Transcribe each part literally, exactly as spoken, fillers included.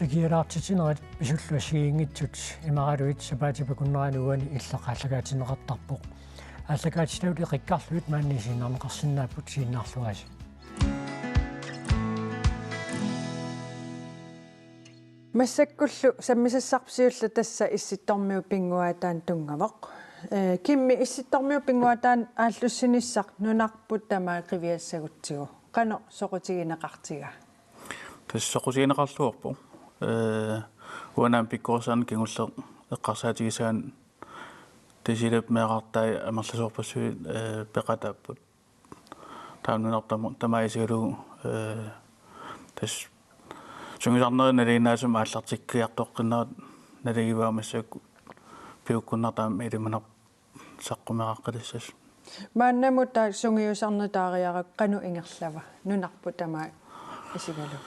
Ikialaartitsinerit pisullu assigiinngitsut imaluunniit sapaatip akunnerani uani illoqarfiit aallakaatinneqartarpoq. Aallakaatitavut eqikkarlugit maani isiginnaarneqarsinnaapput isiginnaarluarisi. Massakkullu sammisassarput siulleq tassa Issittormiut pinnguaataanut tunngavoq. Ee, Kimmi, Issittormiut pinnguaataanut aallussinissaq nunarput tamaat qiviassagutsigu. Qanoq soqutigineqartigaa? Tassa soqutigineqarluarpoq. Ee, uanga aamma pikkorissaaneq kingulleq eqqarsaatigissagaanni Tasiilap meerartai amerlasoorpassuit, ee, peqataapput. Taava nunarput tama-, tamaat isigalugu, ee, tassa sungiusarnerit nalinginnaasumik aallartikkiartoqqinnerat naligivaat massakkut piukkunnartoq aamma ilimanarpoq saqqumeeqqalissasoq. Maannamut taava sungiusarnitaariarakku qanoq ingerlava nunarput tamaat isigalugu?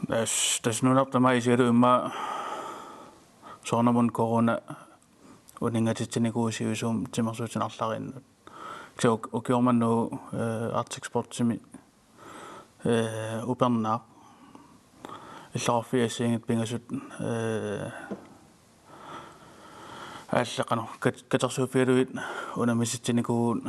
Tassa, tassa nunarput tamaat isigalugu immaqa soorunami corona uninngatitsinermi siusumi timersuutinik arlariinnut. Kisianni uk-, ukioq manna, ee, Arctic Sportsimi, ee, upernaaq. Illoqarfiit assigiinngitsut pingasut, ee, aalleq qanoq kat-, katersuuffigalugit unammisitsinikuuvugut,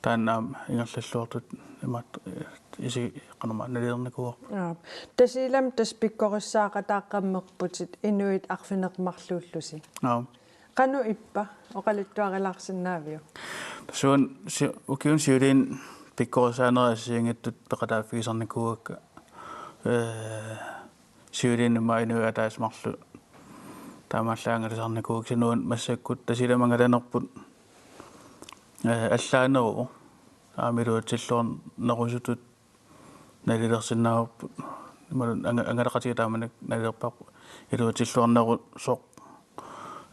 taanna aamma ingerlalluartut imaattoq, ee, isi-, qanormaa nalilernikuuarput. Aap. Tasiilami tassa pikkorissaaqataaqqammerputit inuit arfineq-marluullusi. Aap. Qanoq ippa, oqaluttuarilaarsinnaaviuk? Tassa uani si-, ukiuni siuliini pikkorissaanerit assigiinngitsut peqataaffigisarnikuuakka. Ee, siuliini immaqa inuit ataaseq marluk taamaallaat angalasaarnikuuakka, kisianni uani massakkut Tasiilami angalanerput, ee, allaaneruvoq. Aamma iluatsilluarnerusutut nalilersinnaavarput. Imaluunniit anga-, angalaqatigiit taamanikkut nalilerparput. Iluatsilluarnerusoq,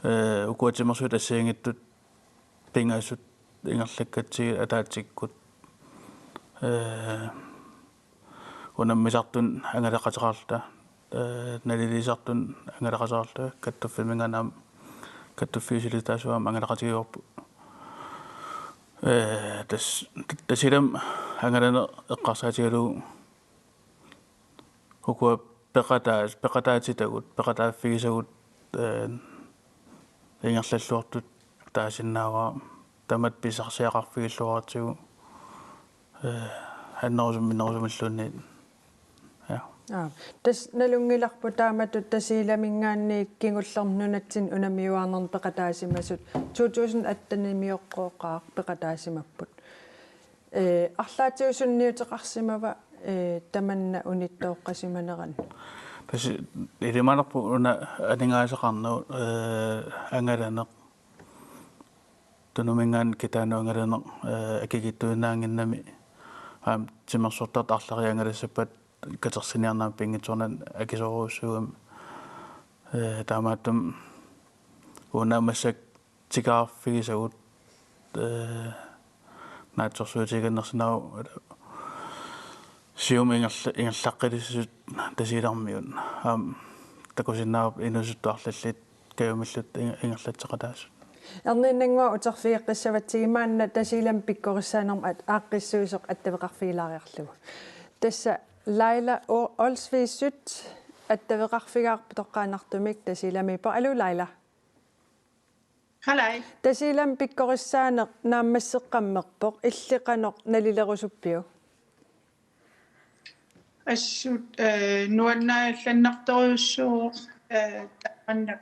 ee, ukua timersuit assigiinngitsut pingasut ingerlakkatsigit ataatsikkut, ee, unammisartut angalaqateqarluta, ee, naliliisartut angalaqateqarluta, kattuffimminngaanniit aamma kattuffiup siulitaasua aamma angalaqatigivarput. Ee, tas-, Tasiilami angalaneq eqqarsaatigalugu ukua peqataa-, peqataatitagut, peqataaffigisagut, ee, ingerlalluartut taasinnaavara, tamatta pissarsiaqarfigilluaratsigu, ee, annerusumik minnerusumilluunniit. Ja. Aap. Tassa nalunngilarput taamatut Tasiilaminngaanniit kingullermik nunatsinni unammiuaarnermi peqataasimasut to tusind attenimioqqooqaaq peqataasimapput. Ee, arlaatigut sunniuteqarsimava, ee, tamanna unittooqqasimanerani? Tassa ilimanarpoq una aningaasaqarneq, ee, angalaneq. Tunuminngaanniit kitaanut angalaneq, ee, akikitsuinnaannginnami. Aamma timersortartut arlallit angalassappat katersiniarneq aamma pinngitsoornani akisoorujussuugami. Ee, taamaattumik una massakkut tikaarfigisagut, ee, naatsorsuutigiinnarsinnaavoq siumut ingerla-, ingerlaqqilissasut Tasiilarmiut. Aamma takusinnaavarput inuusuttut arlallit kajumillutik inger-, ingerlatseqataasut. Erniinnannguaq uterfigeqqissavatsigit, maanna Tasiilami pikkorissaanermut at-, aaqqissuisoq attaveqarfigilaariarlugu. Tassa Laila O-, Olsvigip attaveqarfigaarput toqqaannartumik Tasiilamiippoq. Aluu, Laila. Halai. Tasiilami pikkorissaaneq naammasseqqammerpoq, illit qanoq nalilerusuppiuk? Assut, ee, nuannaallannartorujussuuvoq, ee, tamanna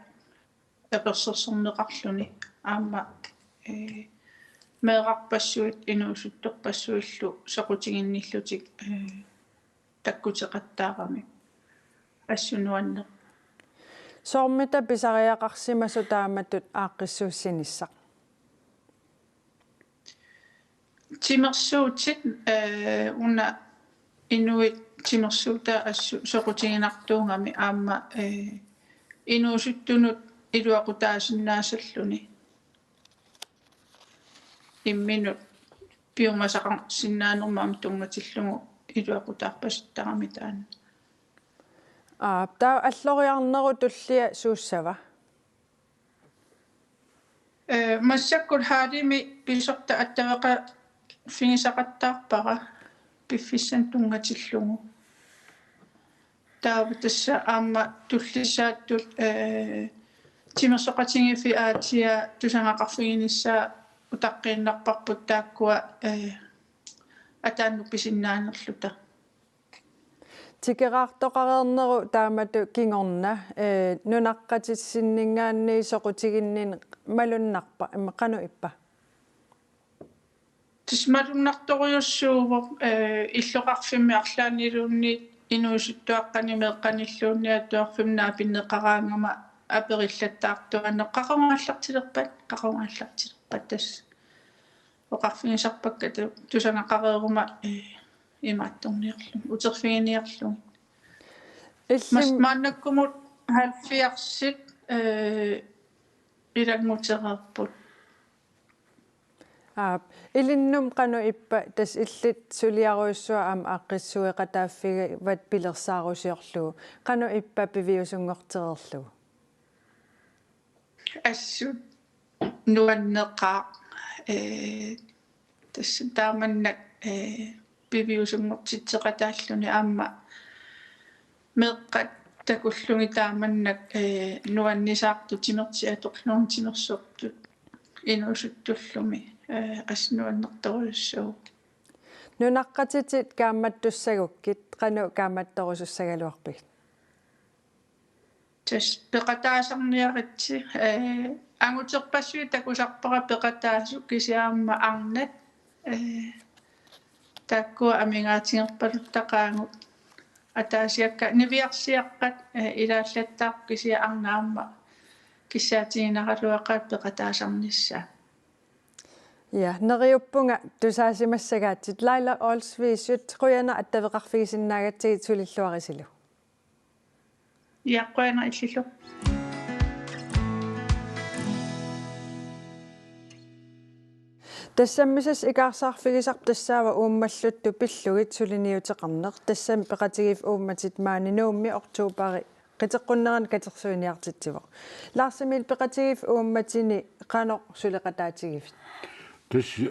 tapersersorneqarluni. Aamma, ee, meerarpassuit inuusuttorpassuillu soqutiginnillutik, ee, takkuteqattaaramik. Assut nuanneq. Soormita pisariaqarsimasoq taamatut aaqqissuussinissaq? Timersuutit, ee, una inuit timersuutaat assut soqutiginartuugamik aamma, ee, inuusuttunut iluaqutaasinnaasalluni. Imminut piumasaqarsinnaanermut aamma tunngatillugu iluaqutaarpasittarami taanna. Aap, taava alloriarnerup tullia suussava? Ee, massakkut hallimi pisortat attaveqarfigisaqattaarpara piffissanik tunngatillugu. Taava tassa aamma tullissaatut, eh, timersoqatigiiffiit aatiat tusagaqarfiginissaat utaqqiinnarparput taakkua, eh, ataannut pisinnaanerluta. Tikeraartoqareernerup taamatut kingorna, eh, nunaqqatissinninngaanniit soqutiginninneq malunnarpa, imma qanoq ippa? Tassa malunnartorujussuuvoq, eh, illoqarfimmi arlaanniluunniit inuusuttuaqqani meeqqanilluunniit atuarfimmi naapinneqaraangama aperillattaartuaannaq qaqugaallartilerpat, qaqugaallartilerpat tassa. Oqarfigisarpakka tu-, tusagaqareeruma, eh, imaattorniarlugit, uterfiginiarlugit. Illim- Mas-, maannakkumut halvfjerdsit, eh, ilanngutereerput. Aap, ilinnut qanoq ippa, tassa illit suliarujussuaq aamma aaqqissueqataaffigivat pilersaarusiorlugu. Qanoq ippa piviusunngortereerlugu? Assut nuanneqaaq, eh, tassa taamannak, eh, piviusunngortitseqataalluni aamma meeqqat takullugit taamannak, eh, nuannisaartut timertik atorlugit timersortut inuusuttullumi, eh, assut nuannertorujussuuvoq. Nunaqqatitit kaammattussagukkit qanoq kaammattorusussagaluarpigit? Tassa peqataasarniaritsi, eh, anguterpassuit takusarpara peqataasut kisianni aamma arnat, eh, taakkua amigaatigerpaluttaqaagut ataasiakkaat niviarsiaqqat, eh, ilaallattaarput kisianni arnat aamma kissaatiginaraluaqaat peqataasarnissaat. Ja, neriuppunga tusaasimassagaatsit. Laila Olsvigip qujanaq attaveqarfigisinnaagatsigit sulilluarisilu. Ja, qujanaq illillu. Tassami tassa ikaarsaarfigisarput tassaavoq uummalluttoq pillugit suliniuteqarneq. Tassami peqatigiiffik uummatit maani Nuummi oktobari qiteqqunnerani katersuiniartitsivoq. Lars Emil, peqatigiiffik uummatini qanoq suleqataatigivit? Tassa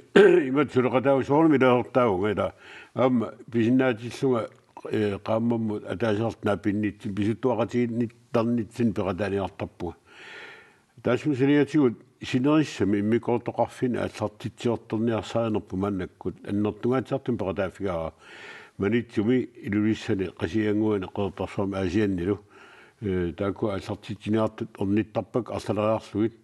imatut suleqataavugut, soorunami ilaasortaavunga ilaa. Aamma pisinnaatillunga, eh, qaammammut ataaseq naapinnitsin pisuttuaqatiginnittarnitsinni peqataaniartarpunga. Taassuma saniatigut sinerissami immikkoortoqarfinni aallartitsiortarniarsarinerput maannakkut annertungaatsiartumik peqataaffigaara. Maniitsumi Ilulissani Qasigiannguani Qeqertarsuarmi Aasiannilu, eh, taakku aallartitsiniartut ornittarpakka arlaleriarlugit.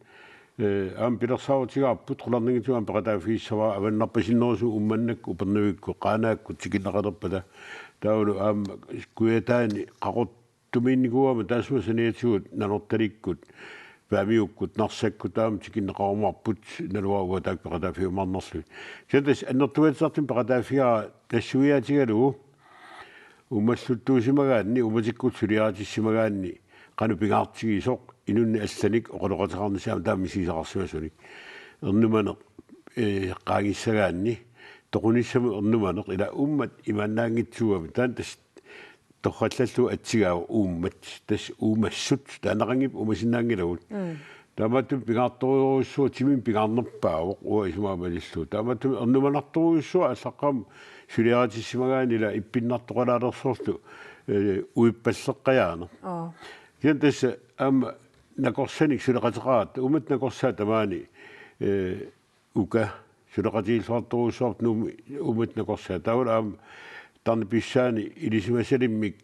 Eh, aamma pilersaarutigaarput qularnanngitsumik aamma peqataaffigissavara avannarpasinnerusumik Uummannaq Upernavikkut Qaanaakkut tikinneqalerpata. Taavalu aamma Kujataani Qaqortumiinnikuugama taassuma saniatigut Nanortalikkut, Paamiukkut, Narsakkut taama tikinneqarumaarput, naluara uattaaq peqataaffiumaarnerlugit. Kisianni tassa annertungaatsiartumik peqataaffigaara nassuiaatigalugu uummalluttuusimagaanni, uummatikkut suliaritissimagaanni, qanoq pingaartigisoq, inunnik allanik oqaloqateqarnissaq aamma taama misigisaqarsimasunik. Ernumaneq, eh, qaangissagaanni, toqunissamut ernumaneq, ilaa uummat imaannaanngitsuugami, taanna tassa torrallallugu atsigaavoq uummat, tassa uumassut, taannaqanngippat uumasinnaanngilagut. Mm. Taamaattumik pingaartorujussuaq timimik pingaarnerpaavoq, uanga isumaga malillugu. Taamaattumik ernumanartorujussuaq aallaqqaammut suliaritissimagaanni ilaa ippinnartoqalaalersorlu, eh, uippalleqqajaaneq. Aa. Kisianni tassa aamma nakorsanik suleqateqaratta, uummat nakorsaat tamaani, eh, uka suleqatigiilluartorujussuarput Nuummi uummat nakorsaat. Taavalu aamma tarnip pissaani ilisimasalimmik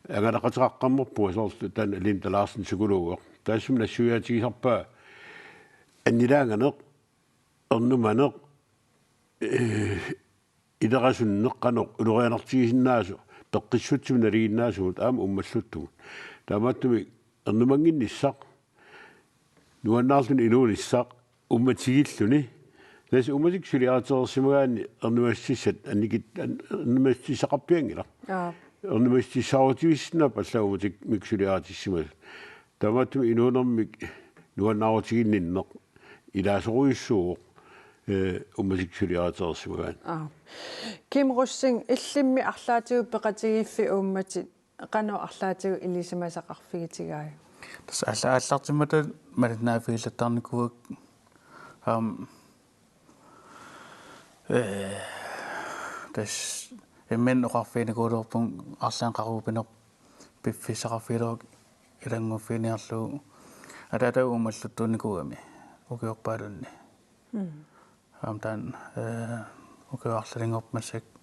angalaqateqaqqammerpunga soorlu taanna Linda Larsen psykologi. Taassuma nassuiaatigisarpaa annilaanganeq, ernumaneq, eh, ilerasunneq qanoq ulorianartigisinnaasoq, peqqissutsimik nalinginnaasugut aamma uummalluttugut. Taamaattumik ernumannginnissaq, nuannaarluni inuunissaq, uummatigilluni. Tassa uummatikkut suliaritereersimagaanni ernumassutissat annikit-, an-, ernumassutissaqarpianngilaq. Aa. Ernumassutissaarutivissinaappat allaat uummatikkut suliaritissimasut. Taamaattumik inuunermik nuannaarutiginninneq ilaasorujussuuvoq, eh, uummatikkut suliaritereersimagaanni. Aa. Kim Rosing, illimmi arlaatigut peqatigiiffik uummatit qanoq arlaatigut ilisimasaqarfigitigaat? Tassa alla-, aallartimmata malinnaaffigilaartarnikuuakka, aamma, eh, tassa imminut oqarfiginikuulerpunga arlaannik qaqugu pineq-, piffissaqarfigilerup ilannguffiginiarlugu ataatavut uummalluttuunikuugami ukiorpaalunni. Mm. Aamma taanna, eh, ukioq arlalinngorpoq massakkut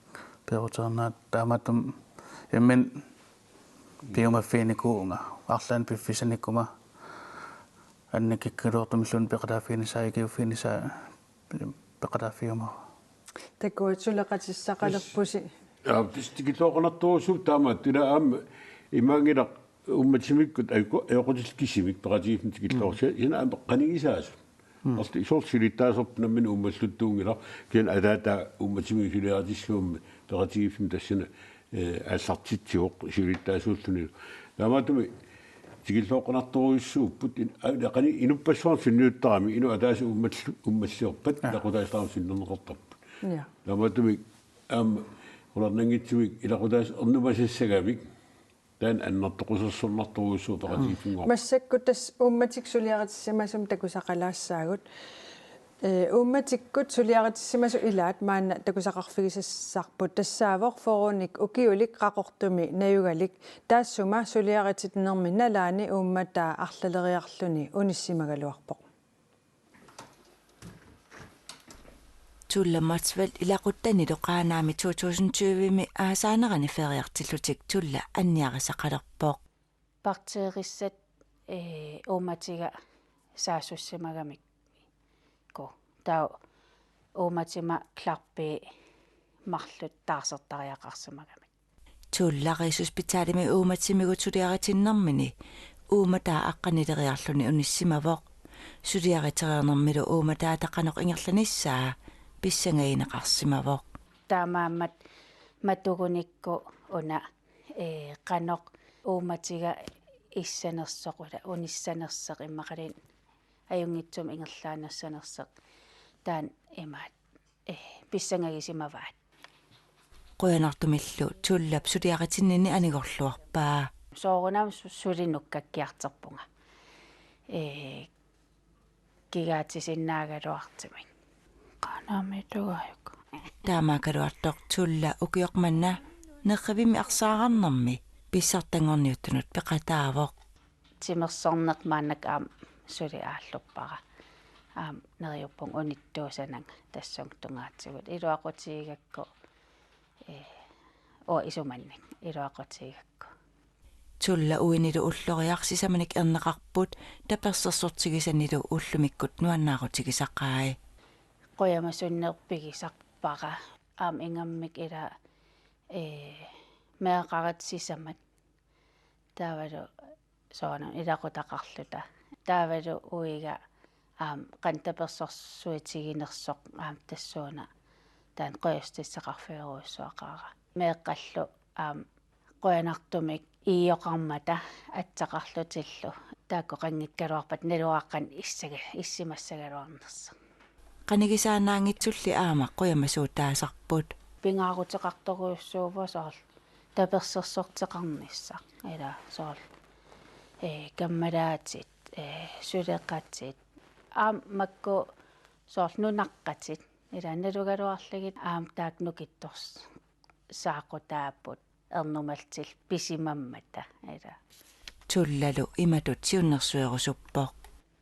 peeruteernaat, taamaattumik imminut piumaffiginikuuvunga, arlaannik piffissanikkuma annikikkaluartumilluunniit peqataaffiginissaa, ikiuuffiginissaa peqataaffigiumavara. Takuat suleqatissaqalerpusi. Ja, tassa tikilluaqqanartorujussuuvoq taamaattoq, ila aamma imaanngilaq uummatimikkut ajoqu-, ajoqutit kisimik peqatigiiffimmik tikilluarsi-, mm, sina aamma qanigisaasut. Mm. Arti soorlu silittaasorput nammineq uummalluttuunngilaq, kisianni ataataa uummatimikkut suliaritissimammik peqatigiiffimmik tassani, eh, aallartitsivoq silittaasuulluni. Taamaattumik tikilluaqqanartorujussuupput in-, a-, qani inuppassuarnut sunniuttarami, inuit ataaseq uummallu-, uummalliorpat, ja, ilaquttat aamma sunnerneqartarput. Ja. Taamaattumik aamma qularnanngitsumik ilaquttat ernumasassagamik taanna annertoqqusersornartorujussuuvoq peqatigiiffinngorpat. Massakkut tassa uummatikkut suliaritissimasumik takusaqalaassaagut. Eh, uummatikkut suliaritissimasut ilaat maanna takusaqarfigisassarput, tassaavoq Foronik ukiulik Qaqortumi najugalik, taassuma suliaritinnermi nalaani uummataa arlaleriarluni unissimagaluarpoq. Tulla Motzfeldt ilaquttanilu Qaanaami to tusind tyve-mi aasaanerani feriartillutik Tulla anniarisaqalerpoq. Bakteerissat, eh, uummatiga saassussimagamikku. Taava uummatima klarpii marluk taarsertariaqarsimagamik. Tulla Rigshospitalimi uummatimikkut suliaritinnermini uummataa aqqanileriarluni unissimavoq. Suliaritereernermilu uummataata qanoq ingerlanissaa pissangagineqarsimavoq. Taamaammat matugunikku una, eh, qanoq uummatiga issanersoq, ula unissanersoq, immaqaluunniit ajunngitsumik ingerlaannassanersoq, taanna imaat, eh, pissangagisimavaat. Qujanartumillu Tullap suliaritinnini anigorluarpaa. Soorunami su-, suli nukkakkiartorpunga. Eh, kigaatisinnaagaluartumik. Qaanaami tugaajuk. Taamaakkaluartoq Tulla ukioq manna nerrivimmi arsaararnermi pissartanngorniuttunut peqataavoq. Timersorneq maannakkut aamma suli aalluppara. Aamma neriuppunga unittuusananga tassunga tungaatigut. Iluaqutigigakku, eh, uanga isumannik iluaqutigigakku. Tulla uinilu ulloriaq sisamanik erneqarput tapersersortigisanilu ullumikkut nuannaarutigisaqai. Qujamasunneri pigisarpara. Aamma ingammik ila, eh, meeraqarutit sisamat. Taavalu soorunami ilaqutaqarluta. Taavalu uiga aamma qanoq tapersersuutiginersoq aamma tassuuna taanna qujassuteqarfigerujussuaqaara. Meeqqallu aamma qujanartumik iioqarmata atsaqarlutillu. Taakku qanngikkaluarpata naluara qanoq issagi-, issimassagaluarnersoq. Qanigisaannaanngitsulli aamma qujamasuutaasarput. Pingaaruteqartorujussuuvoq soorlu tapersersorteqarnissaq. Ila soorlu, eh, kammalaatit, eh, suleqatit. Aamma makku soorlu nunaqqatit. Ila nalugaluarlugit aamma taakku nukittorsaaqutaapput ernumallutillu pisimammata. Ila. Tullalu imatut siunnersuerusuppoq.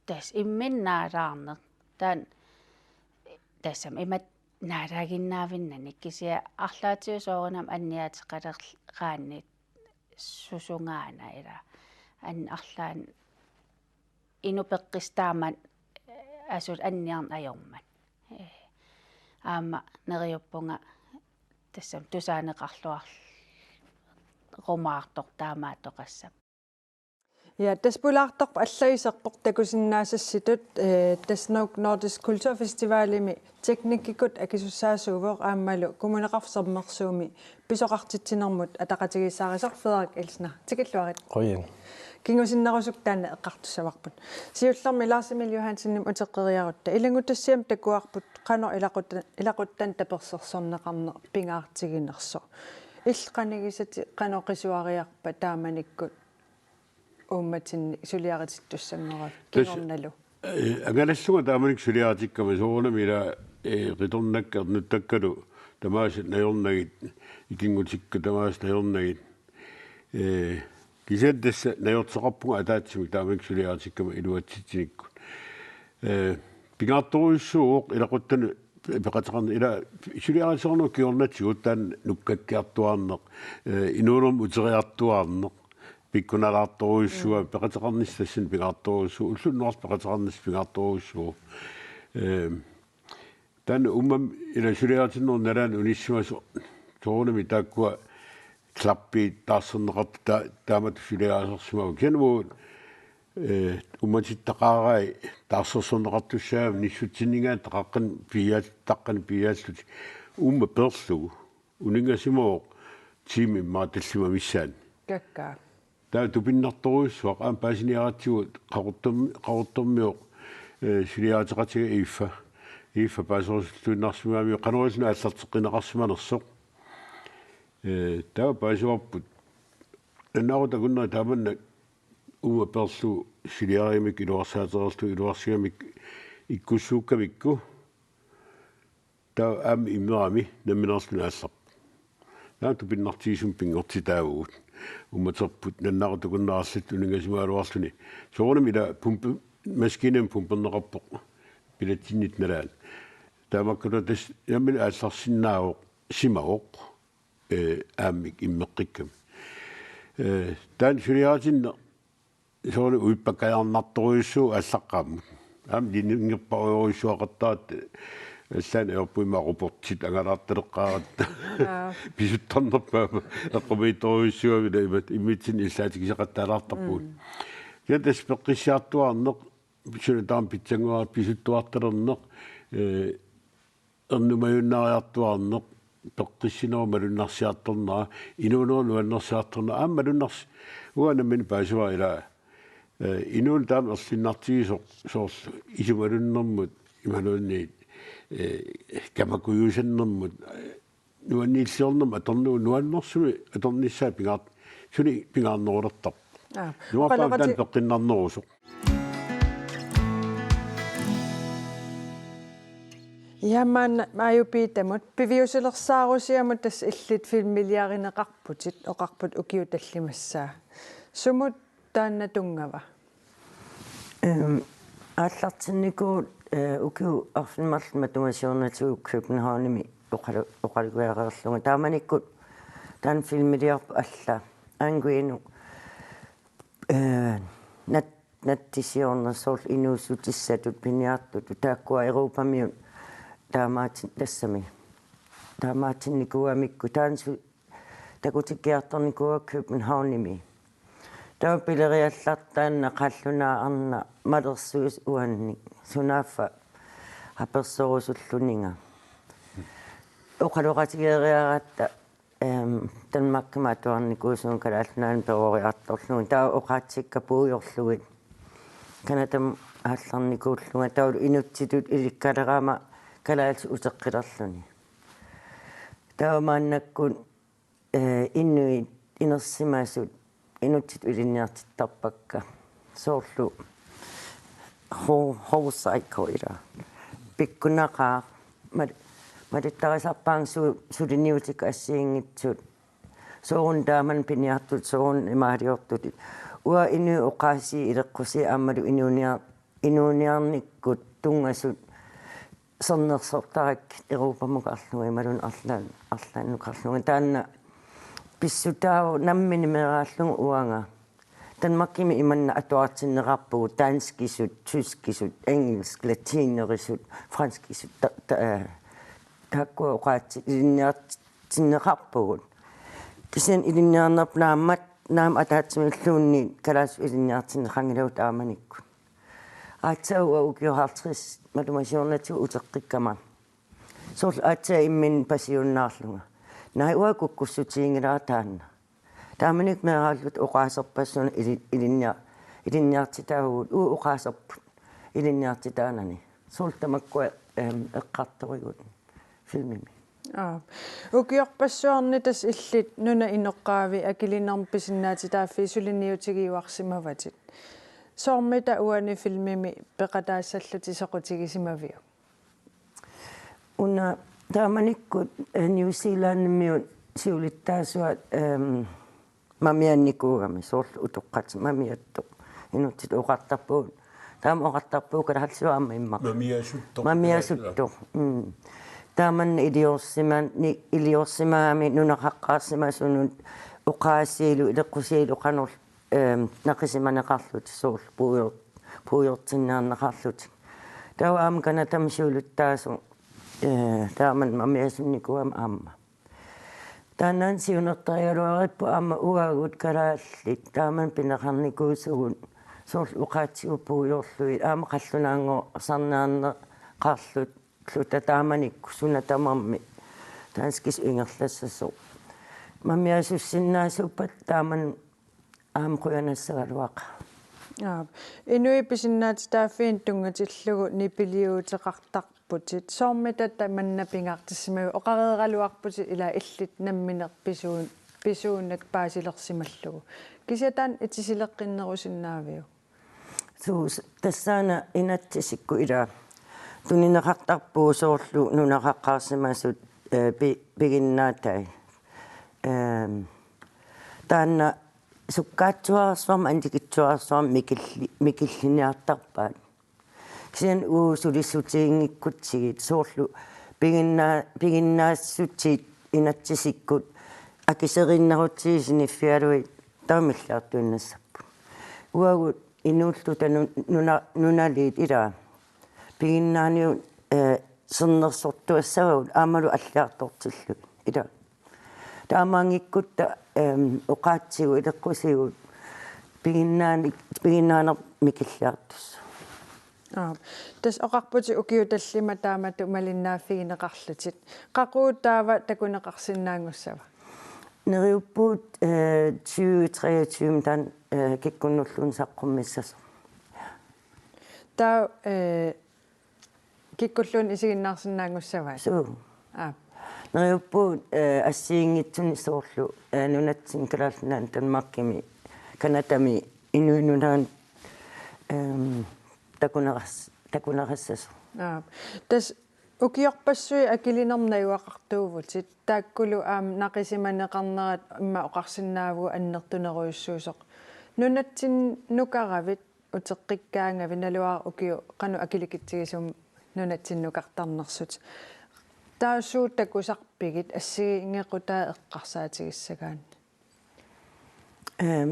Tassa imminut naalaarneq. Taanna tassami imatut naalaaginnaavinnani kisianni arlaatigut soorunami anniaateqaleqaanni susungaana ila an-, arlaanni inupeqqissaq taama asuli anniarneq ajormat. Eh, aamma neriuppunga tassami tusaaneqarluarumaartoq taamaattoqassaaq. Ja, tassa pulaartarpoq allagiserpoq takusinnaasassitut, eh, tassa Nuuk Nordisk Kulturfestivalimi teknikkikut akisussaasuuvoq aammalu Kommuneqarfik Sermersuumi pisoqartitsinermut ataqatigiissaarisaq Frederik Elsner. Tikilluarit. Qujan. Kingusinnerusukkut taanna eqqartussavarput. Siullermik Lars Emil Johansenimut uteqqeriarutta ilanngutassiami takuarput qanoq ilaqutta-, ilaquttanik tapersersorneqarneq pingaartiginersoq. Illit qanigisatit qanoq qisuariarpa taamanikkut uummatinnik suliaritittussanngoravit? Tassa, kingornalu, eh, angalallunga taamanikkut suliaritikkama soorunami ila, eh, qitornakka ernuttakkalu tamaasa najornagit, ikinngutikka tamaasa najornagit, eh, Kisianni tassa najorteqarpunga ataatsimik taamanikkut suliaritikkama iluatsitsinikkut. Ee, pingaartorujussuuvoq ilaquttanut peqateqarneq, ila suliarisorneq kingornatigut taanna nukkakkiartuaarneq, ee, inuunermut uteriartuaarneq, pikkunalaartorujussuaq, mm, peqateqarnissaq tassani pingaartorujussuuvoq, ullunnoorlu peqateqarnissaq pingaartorujussuuvoq. Ee, taanna uummammik ila suliaritinnerup nalaani unissimasoq soorunami taakkua klappiit taarserneqartut ta-, taamatut suliarisarsimavaat. Kisianni uagut, ee, uummatittaqaarai taarsersorneqartussaagami nissutsinninngaanniit taqqaqqani piiaal-, taqqani piiaallutik. Uumma peerlugu. Uninngasimavoq tiimi immaqa tallimat missaanni. Kakkaak. Taava tupinnartorujussuaq aamma paasiniaratsigu Qaqortormi-, Qaqortormioq, ee, suliariteqatiga Iiffa. Iiffa paaserusulluinnarsimagamiuk qanoq ililluni aallarteqqinneqarsimanersoq. Ee, taava paasivarput. Nalunaarutaat akunneri taamannak uuma peerlugu suliarigamikku iluarsaatereerlugu iluarsigamikku ikkussuukkamikku. Taava aamma immerami nammineerluni aallarpoq. Taava tupinnartigisumik pinngortitaavugut. Uummaterput nalunaarutaat akunneri arlallit uninngasimagaluarluni. Soorunami ila pumpe-, maskiinamik pumperneqarpoq. Pilatsinnitta nalaani. Taamaakkaluartoq tassa nammineq aallarsinnaavoq, simavoq. Ee, aammik immeqqikkami. Ee, taanna suliaritinneq soorlu uippakkajaarnartorujussuuvoq aallaqqaammut. Aamma linjingerparujorujussuaqartaratta, allaat ajorput immaqa robotit angalaartaleqqaaratta. Jaa. Pisuttarnerpaamik eqqumiitsorujussuugami ila imat-, immitsinnut illaatigiseqattaalaartarpugut. Mm. Kisianni tassa peqqissiartuaarneq, suna tamarmi pitsanngoraartoq pisuttuartalerneq, ee, ernumajunnaariartuaarneq, peqqissinerup malunnarsiartornera, inuunerup nuannersiartornera, aamma malunnars-, uanga nammineq paasivara ila, ee, inuuneq taama erlinnartigisoq soorlu isumalunnermut, imaluunniit, ee, kamakujusannermut, ee, nuanniilliornermut atornermut nuannersumik atornissaa pingaar-, suli pingaarnerulertarpoq. Aap. Nuappaam oqaloqati- taanna peqqinnarnerusoq. Ja, maanna Maajup Piitamut, piviusulersaarusiamut tassa illit filmiliarineqarputit, oqarput ukiut tallimassaat. Sumut taanna tunngava? Ehm, aallartinnikuuvoq, eh, ukiut arfineq-marluk matuma siornatigut Københavnimi oqalu-, oqalugiareerlunga. Taamanikkut taanna filmiliorpoq alla. Anguinuk, eh, nat-, nattisiorneq soorlu inuussutissatut piniartutut taakkua Europamiut taamaatin-, tassami. Taamaatinnikuugamikku taanna su-, takutikkiartornikuuakka Københavnimi. Taava pileriallartoq taanna qallunaaq arnaq malersuisoq uannik sunaaffa apersorusulluninga. Oqaloqatigeeriaratta, ehm, Danmarkimi atuarnikuusunga Kalaallit Nunaanni peroriartorlunga. Taava oqaatsikka puigorlugit Canadamut aallarnikuullunga. Taava inuttitut ilikkalerama kalaallisut uteqqilerluni. Taava maannakkut eh, inuit inersimasut inuttitut ilinniartittarpakka. Soorlu ho-, hovsaikko ila. Pikkunaqaaq. Mal-, malittarisarpaannga su-, suliniutit assigiinngitsut. Soorunami taamani piniartutut, soorunami imaaliortutut. Uanga inuit oqaasii ileqqusiit aammalu inuuniar-, inuuniarnikkut tunngasut sernersortarakkit Europamukarlunga imaluunniit arlaan-, arlaannukarlunga. Taanna pissutaavoq nammineq meeraallunga uanga. Danmarkimi imanna atuartinneqarpugut danskisut, tyskisut, engelsk, latinerisut, franskisut, ta-, ta-, eh, taakkua oqaatsit ilinniartinneqarpugut. Kisianni ilinniarnerput naammat, naamik ataatsimilluunniit kalaallisut ilinniartinneqanngilagut taamanikkut. Aatsaat uanga ukiut halvtreds matuma siornatigut uteqqikkama. Soorlu aatsaat imminut pasiunnaarlunga. Naamik, uanga kukkussutiginngilara taanna. Taamanikkut meeraalluta oqaaserpassuarnik ili-, ilinnia-, ilinniartitaavugut, uagut oqaaserput ilinniartitaanani. Soorlu tamakkua, ehm, eqqartorigut filmimi. Aap. Ukiorpassuarni tassa illit nunap inoqqaavi akilinermi pisinnaatitaaffii suliniutigiuarsimavatit. Soormita uani filmimi peqataassallutit soqutigisimaviuk? Una taamanikkut, eh, New Zealandimiut siulittaasuat, ehm, mamiannikuugami soorlu utoqqatit mamiattoq. Inuttut oqartarpugut. Taama oqartarpugut kalaallisut aamma immaqa. Mamiasuttoq. Mamiasuttoq. Mm. Taamanna iliorsimani, iliorsimagami nunaqaqqaarsimasunut oqaasiilu ileqqusiilu qanoq, ehm, naqisimaneqarlutik soorlu puior-, puiortinniarneqarlutik. Taava aamma Canadami siulittaasoq, eh, taamanna mamiasunnikuugami aamma. Taanna siunertarigaluarippoq aamma uagut kalaallit taama pineqarnikuusugut soorlu oqaatsigut puiorlugit aamma qallunaanngorsarniarneqarluta taamanikkut suna tamarmi danskisut ingerlassasoq. Mamiasussinnaasuuppat taama aamma qujanassagaluaqaaq. Aap. Inuit pisinnaatitaaffiinik tunngatillugu nipiliuuteqartarputit. Soormita tamanna pingaartissimavit, oqareeraluarputit ila illit nammineq pisuun-, pisuunak paasilersimallugu. Kisianni taanna itisileqqinnerusinnaaviuk? Suu, s-, tassaana inatsisikkut ila tunineqartarpugut soorlu nunaqaqqaarsimasut, eh, pi-, piginnaatai. Ehm, taanna sukkaatsuararsuarmik antikitsuararsuarmik mikilli-, mikilliniartarpaat. Kisianni uagut sulissutiginngikkutsigit soorlu piginnaa-, piginnaassutigit inatsisikkut akiseriinnerutsigit siniffigalugit taamaallaat tuinnassapput. Uagut inuulluta nu-, nuna-, nunaliit ila piginnaaniut, eh, sernersortuassavagut aammalu alliartortillugit ila. Taamaanngikkutta, ehm, oqaatsigut ileqqusigut piginnaanik-, piginnaanermik mikilliartussaapput. Aap. Tassa oqarputit ukiut tallimat taamatut malinnaaffigineqarlutit. Qaqugu taava takuneqarsinnaanngussava? Neriuppugut, eh, tyve treogtyve taanna, eh, kikkunnulluunniit saqqummissasoq. Taava, eh, kikkulluunniit isiginnaarsinnaanngussavaat? Suu. Aap. Neriuppugut, eh, assigiinngitsunik soorlu, eh, nunatsinni Kalaallit Nunaanni Danmarkimi, Canadami, Inuit Nunaannut, ehm, takuneqas-, takuneqassasoq. Aap. Tassa ukiorpassuit akilinermut najugaqartuuvutit, taakkulu aamma naqisimaneqarnerat immaqa oqarsinnaavugut annertunerujussuusoq. Nunatsinnukaravit uteqqikkaangavit, naluara ukiut qanoq akilikitsigisumik nunatsinnukartarnersut. Taava suut takusarpigit assigiinngequtaat eqqarsaatigissagaanni? Ehm,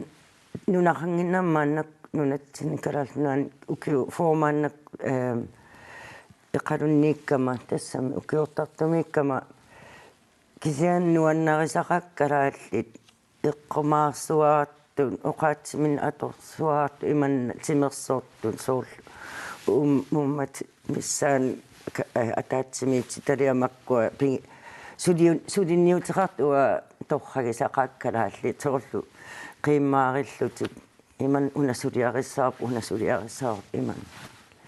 nunaqannginnama maannakkut nunatsinni Kalaallit Nunaanni ukiut fyrre maannakkut, ehm, eqalunniikkama, tassami ukiortartumiikkama kisianni nuannarisaqaakka kalaallit eqqumaarsuaartut, oqaatsiminnik atorsuaartut, imanna timersortut soorlu uum-, uummat missaani ka-, eh, ataatsimiititaliaq makkua pigi-, suliun-, suliniuteqartut uanga torragisaqaakka kalaallit soorlu qiimmaarillutik. Imanna una suliarissavarput, una suliarissavarput, imanna.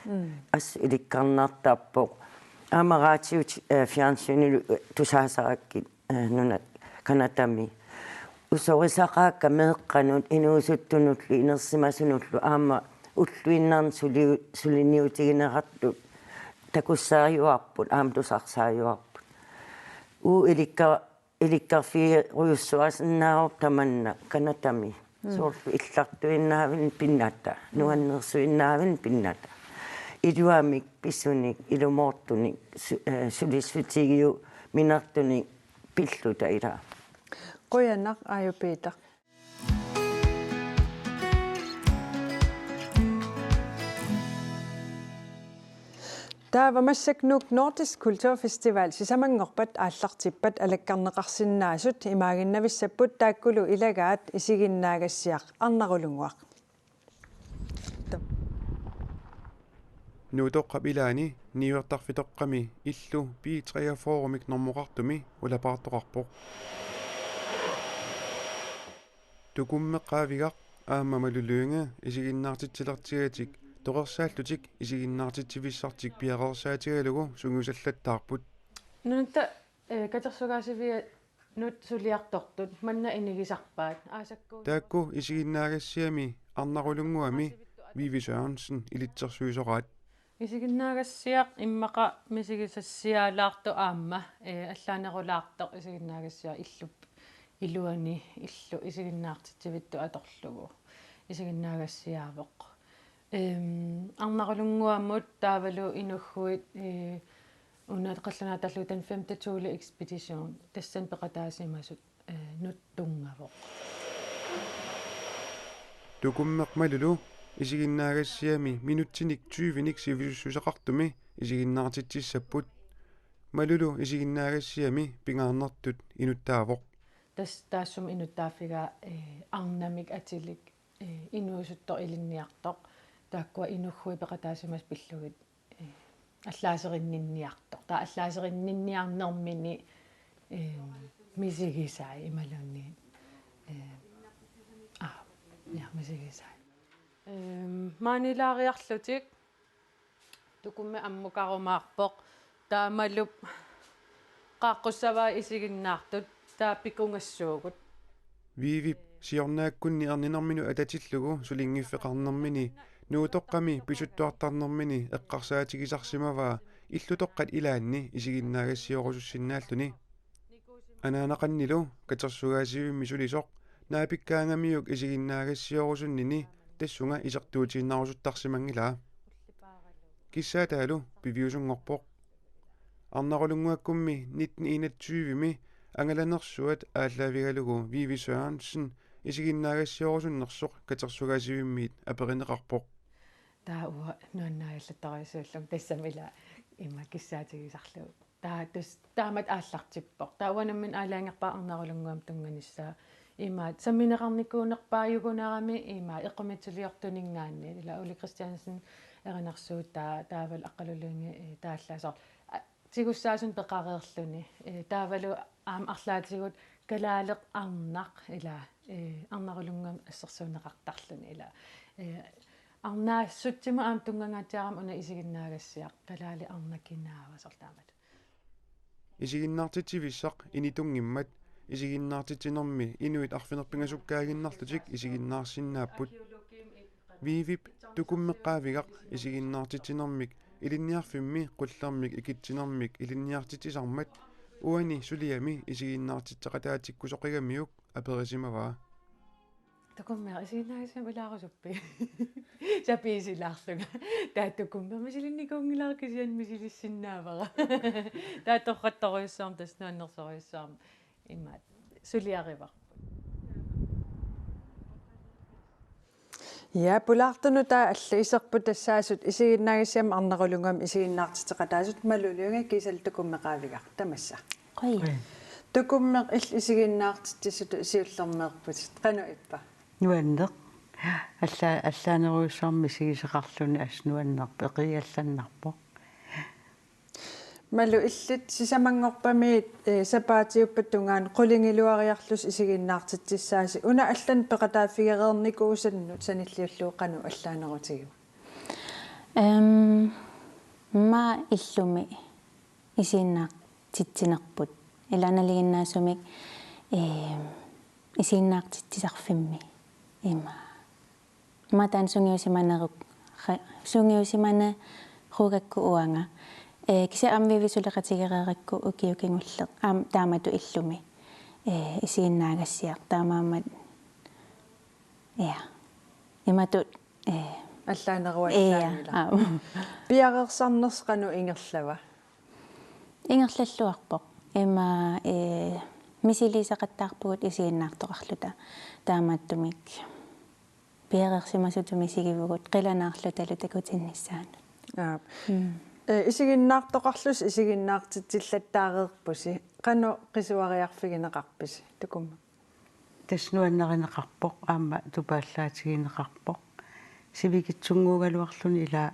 Mm. Assut ilikkarnartarpoq. Aamma radiup, eh, fjernsynilu, eh, tusaasarakkit, eh, nuna Canadami. Usorisaqaakka meeqqanut, inuusuttunullu, inersimasunullu, aamma ulluinnarni suli-, suliniutigineqartut takussaajuarput, aamma tusarsaajuarput. Uagut ilikka-, ilikkarfigerujussuaasinnaavugut tamanna Canadami. Mm. Soorlu illartuinnaavinik pinnata, nuannersuinnaavinik pinnata. Iluamik pisunik, ilumoortunik, su-, eh, sulissutigiuminartunik pilluta ila. Qujanaq, Aaju Peter. Taava massakkut Nuuk Nordisk Kulturfestival sisamanngorpat aallartippat alakkarneqarsinnaasut imaaginnavissapput, taakkulu ilagaat isiginnaagassiaq Arnarulunnguaq. Nuutoqqap ilaani niuertarfitoqqami illu B treogfyrremik normoqartumi ulapaartoqarpoq. Tukummeq Qaavigaq aamma Malu Lynge isiginnaartitsilertigatik toqorsaallutik isiginnaartitsivissartik piareersaatigalugu sungiusallattaarput. Nunatta, eh, katersugaasivianut suliartortut manna inigisarpaat. Aasakkuunerup. Taakku isiginnaagassiami Arnarulunnguami Vivi Sørensen ilitsersuisoraat. Isiginnaagassiaq immaqa misigisassiaalaartoq aamma, eh, allaanerulaartoq isiginnaagassiaq illup-, iluani illu isiginnaartitsivittut atorlugu isiginnaagassiaavoq. Ehm, Arnarulunnguamut taavalu Inughuit, eh, una qallunaatut taallugu Den femte Thule Ekspedition, tassani peqataasimasut, eh, nut tunngavoq. Tukummeq Malulu isiginnaagassiami minutsinik tyvenik sivisussuseqartumi isiginnaartitsissapput. Malulu isiginnaagassiami pingaarnertut inuttaavoq. Tassa taassuma inuttaaffigaa, eh, arnamik atilik, eh, inuusuttoq ilinniartoq. Taakkua Inughuit peqataasimasut pillugit, eh, allaaserinninniartoq. Taava allaaserinninniarnermini, eh, misigisai imaluunniit, eh, aa, ja, misigisai. Ehm, maanilaariarlutik Tukummeq ammukarumaarpoq. Taamalu qaaqqussavai isiginnaartut, taava pikungassuugut. Viivip siornaakkunni erninerminut atatillugu sulinngiffeqarnermini Nuutoqqami pisuttuartarnermini eqqarsaatigisarsimavaa illutoqqat ilaanni isiginnaagassioorusussinnaalluni. Anaanaqannilu katersugaasivimmi sulisoq naapikkaangamiuk isiginnaagassioorusunnini tassunga isertuutiinnarusuttarsimanngilaa. Kissaataalu piviusunngorpoq. Arnarulunnguakkummi nitten enogtyve-mi angalanersuat aallaavigalugu Vivi Sørensen isiginnaagassioorusunnersoq katersugaasivimmiit aperineqarpoq. Taava uanga nuannaagallattorujussuullunga tassami ila ima kissaatigisarlugu. Taava tassa taamatut aallartippoq. Taava uanga nammineq aalajangerpara Arnarulunnguamut tunnganissaa. Imaattoq sammineqarnikuunerpaajugunarami imaattoq eqqumiitsuliortuninngaanniit. Ila Ole Kristiansen erinarsuutaa taavalu Aqqaluk Lynge, eh, taallaat soorlu, a, tigussaasunut peqareerluni. Eh, taavalu aamma arlaatigut kalaaleq arnaq ila, eh, Arnarulunnguamut assersuunneqartarluni ila. Eh, arnaassutsimut aamma tunngangaatsiarama una isiginnaagassiaq kalaaleq arnaq kinaava soorlu taamatut. Isiginnaartitsivissaq initunngimmat isiginnaartitsinermi inuit arfineq-pingasukkaaginnarlutik isiginnaarsinnaapput. Viivip Tukummeq Qaavigaq isiginnaartitsinermik ilinniarfimmi qullermik ikitsinermik ilinniartitsisarmat uani suliami isiginnaartitseqataatikkusoqigamiuk aperisimavaa. Tukummeq isiginnaagassiamik ilaarusuppit? Sapiisilaarlunga. Taava Tukummeq misilinnikuunngilara kisianni misilissinnaavara. Taava torrattorujussuarmik tassa nuannersorujussuarmik imaattoq suliarivarput. Ja, pulaartunut taava allat iserput tassaasut isiginnaagassiamik Arnarulunnguamik isiginnaartitseqataasut Malulu Lynge kiisalu Tukummeq Qaavigaq tamassa. Qujan. Tukummeq illit isiginnaartitsisutut siullermeerputit. Qanoq ippa? Nuanneq. Alla-, allaanerujussuarmik misigisaqarluni assut nuannerpoq, eqiallannarpoq. Malu illit sisamanngorpamiit, eh, sapaatiuppat tungaanut qulingiluariarlusi isiginnaartitsissaasi. Una allanut peqataaffigereernikuusannut sanilliullugu qanoq allaanerutigiva? Ehm, maani illumi isiginnaartitsinerput. Ila nalinginnaasumik, ehm, isiginnaartitsisarfimmi. Ima. Maani taanna sungiusimaneruk-, ra-, sungiusimanerugakku uanga. Eh, kisianni aamma Vivi suleqatigereerakku ukioq kingulleq. Aamma taamatut illumi. Eh, isiginnaagassiaq. Taamaammat. Ja. Imatut, eh, allaaneruallaanngilaq. Ja, aamma. Piareersarnersi qanoq ingerlava? Ingerlalluarpoq. Ima, eh, misiliisaqattaarpugut isiginnaartoqarluta. Taamaattumik piareersimasutut misigivugut qilanaarlutalu takutinnissaanut. Aap. Mm. Eh, isiginnaartoqarlusi isiginnaartitsillattaareerpusi. Qanoq qisuariarfigineqarpisi? Tukummeq. Tassa nuannarineqarpoq, aamma tupaallaatigineqarpoq. Sivikitsunnguugaluarluni ila,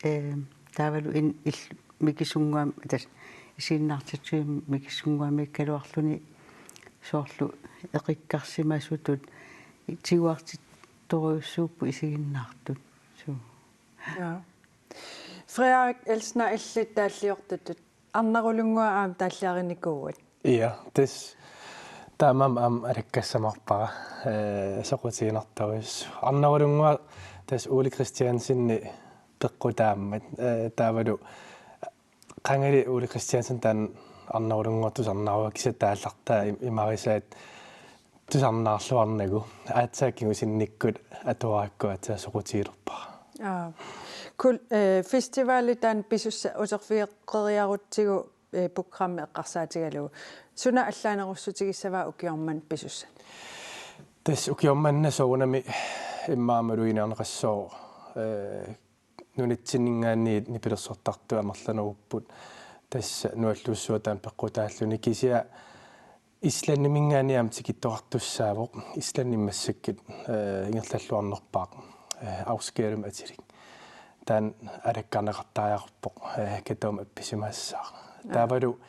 eh, taavalu in-, il-, mikisunnguam-, tassa isiginnaartitsivimmi mikisunnguamiikkaluarluni soorlu eqikkarsimasutut tiguartittorujussuupput isiginnaartut. Suu. Ja. Frederik Elsner, illit taalliortutut Arnarulunnguaq aamma taalliarinikuuat. Ja, tassa taamaammat aamma alakkassavarpara, eh, soqutiginartorujussuaq. Arnarulunnguaq tassa Ole Kristiansenip peqqutaammat, eh, taavalu qangali Ole Kristiansen taanna Arnarulunnguaq tusarnaruvoq kisianni taallartaa im-, imarisaat Tusarnaarluarnagu aatsaat kingusinnikkut atuarakku aatsaat soqutigilerpara. Aa. Kul-, eh, festivali taanna pisussat uterfigeqqeriarutsigu, eh, programmi eqqarsaatigalugu. Suna allaanerussutigissava ukioq manna pisussat? Tassa ukioq manna soorunami immaqa malugineqassooq, eh, nunatsinninngaanniit nipilersortartut amerlanerupput, tassa nuallussuaq taanna peqqutaalluni, kisianni Islandiminngaanniit aamma tikittoqartussaavoq, Islandimi massakkut, eh, ingerlalluarnerpaaq, eh, Ásgerðum atilik. Taanna alakkarneqartariaqarpoq, eh, Katóm appisimassaaq. Aa. Taavalu,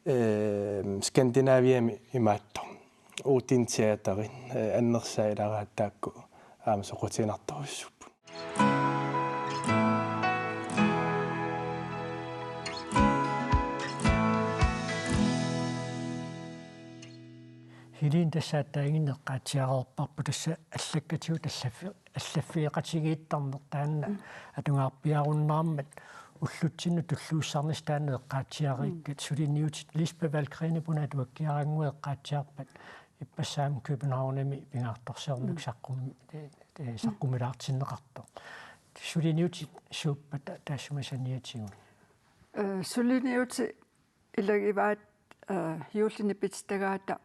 eh, Skandinaviami imaattoq Odin Teateri, eh, annersaat ilagaat taakku aamma soqutiginartorujussuupput. Helene, tassa aatsaannguaq eqqaatsiareerparput, tassa allakkatigut allaffi-, allaffigeqatigiittarneq taanna. Mm. Atugaarpiarunnaarmat ullutsinnut tulluussarnissaq taanna eqqaatsiareerikkat. Mm. Suliniutit Lisbeth Valgreenip una atuakkiaraannguaq eqqaatsiarpat, ippassaq aamma Københavnimi pingaartorsiornermik, mm, saqqum-, eh, eh, saqqummilaartinneqartoq. Suliniutit suuppat ta-, taassuma saniatigut? Eh, suliniutit ilagivaat, eh, juullip nipititagaata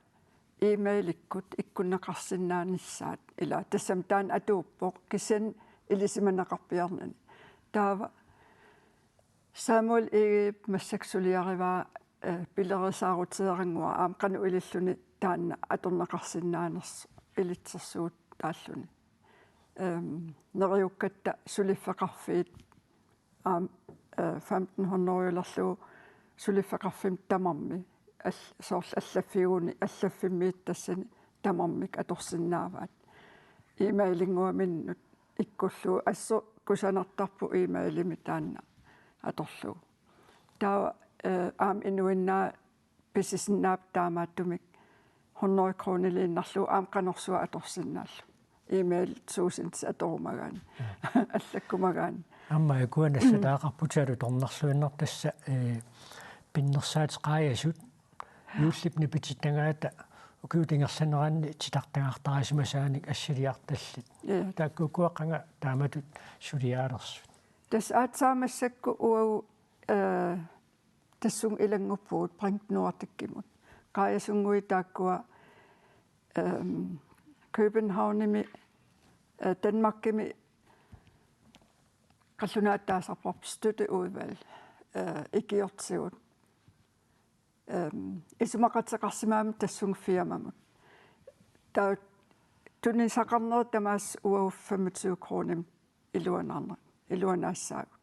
e-mailikkut ikkunneqarsinnaanissaat, ila tassami taanna atuuppoq, kisianni ilisimaneqarpiarnani. Taava Samuel Egedep massakkut suliarivaa, eh, pilerisaaruteerannguaq aamma qanoq ililluni taanna atorneqarsinnaanersoq ilitsersuutaalluni. Ehm, neriukkatta suliffeqarfiit aamma, eh, femten hundredelerlugu suliffeqarfimmik tamarmik, al-, soorlu allaffiguni, allaffimmiit tassani tamarmik atorsinnaavaat. E-mailinnguaminnut ikkullugu, assut kusanartarpoq e-mailimi taanna atorlugu. Taava, eh, aamma inuinnaat pisisinnaapput taamaattumik hundrede kroniliinnarlugu aamma qanorsuaq atorsinnaallugu. E-mail tusind atorumagaanni. Ja. Allakkumagaanni. Aamma ukua nassataaqarputit alutornarluinnartut, tassa, eh, pinnersaatit qaajasut juullip nipititagaata ukiut ingerlaneranni titartagartarisimasaanik assiliartallit. Ja. Taakku ukua qanga taamatut suliaalersut? Tassa aatsaat massakkut uagut, eh, tassunga ilannguppugut Bring Nordicimut. Qaajasunnguit taakkua, ehm, Københavnimi, eh, Danmarkimi qallunaatut taasarparput støtteudvalg, eh, ikiortigut. Ehm, isumaqateqarsimagami tassunga firmamut. Taava tunisaqarnerit tamaasa uagut femogtyve kronimik iluanaarna-, iluanaassaagut.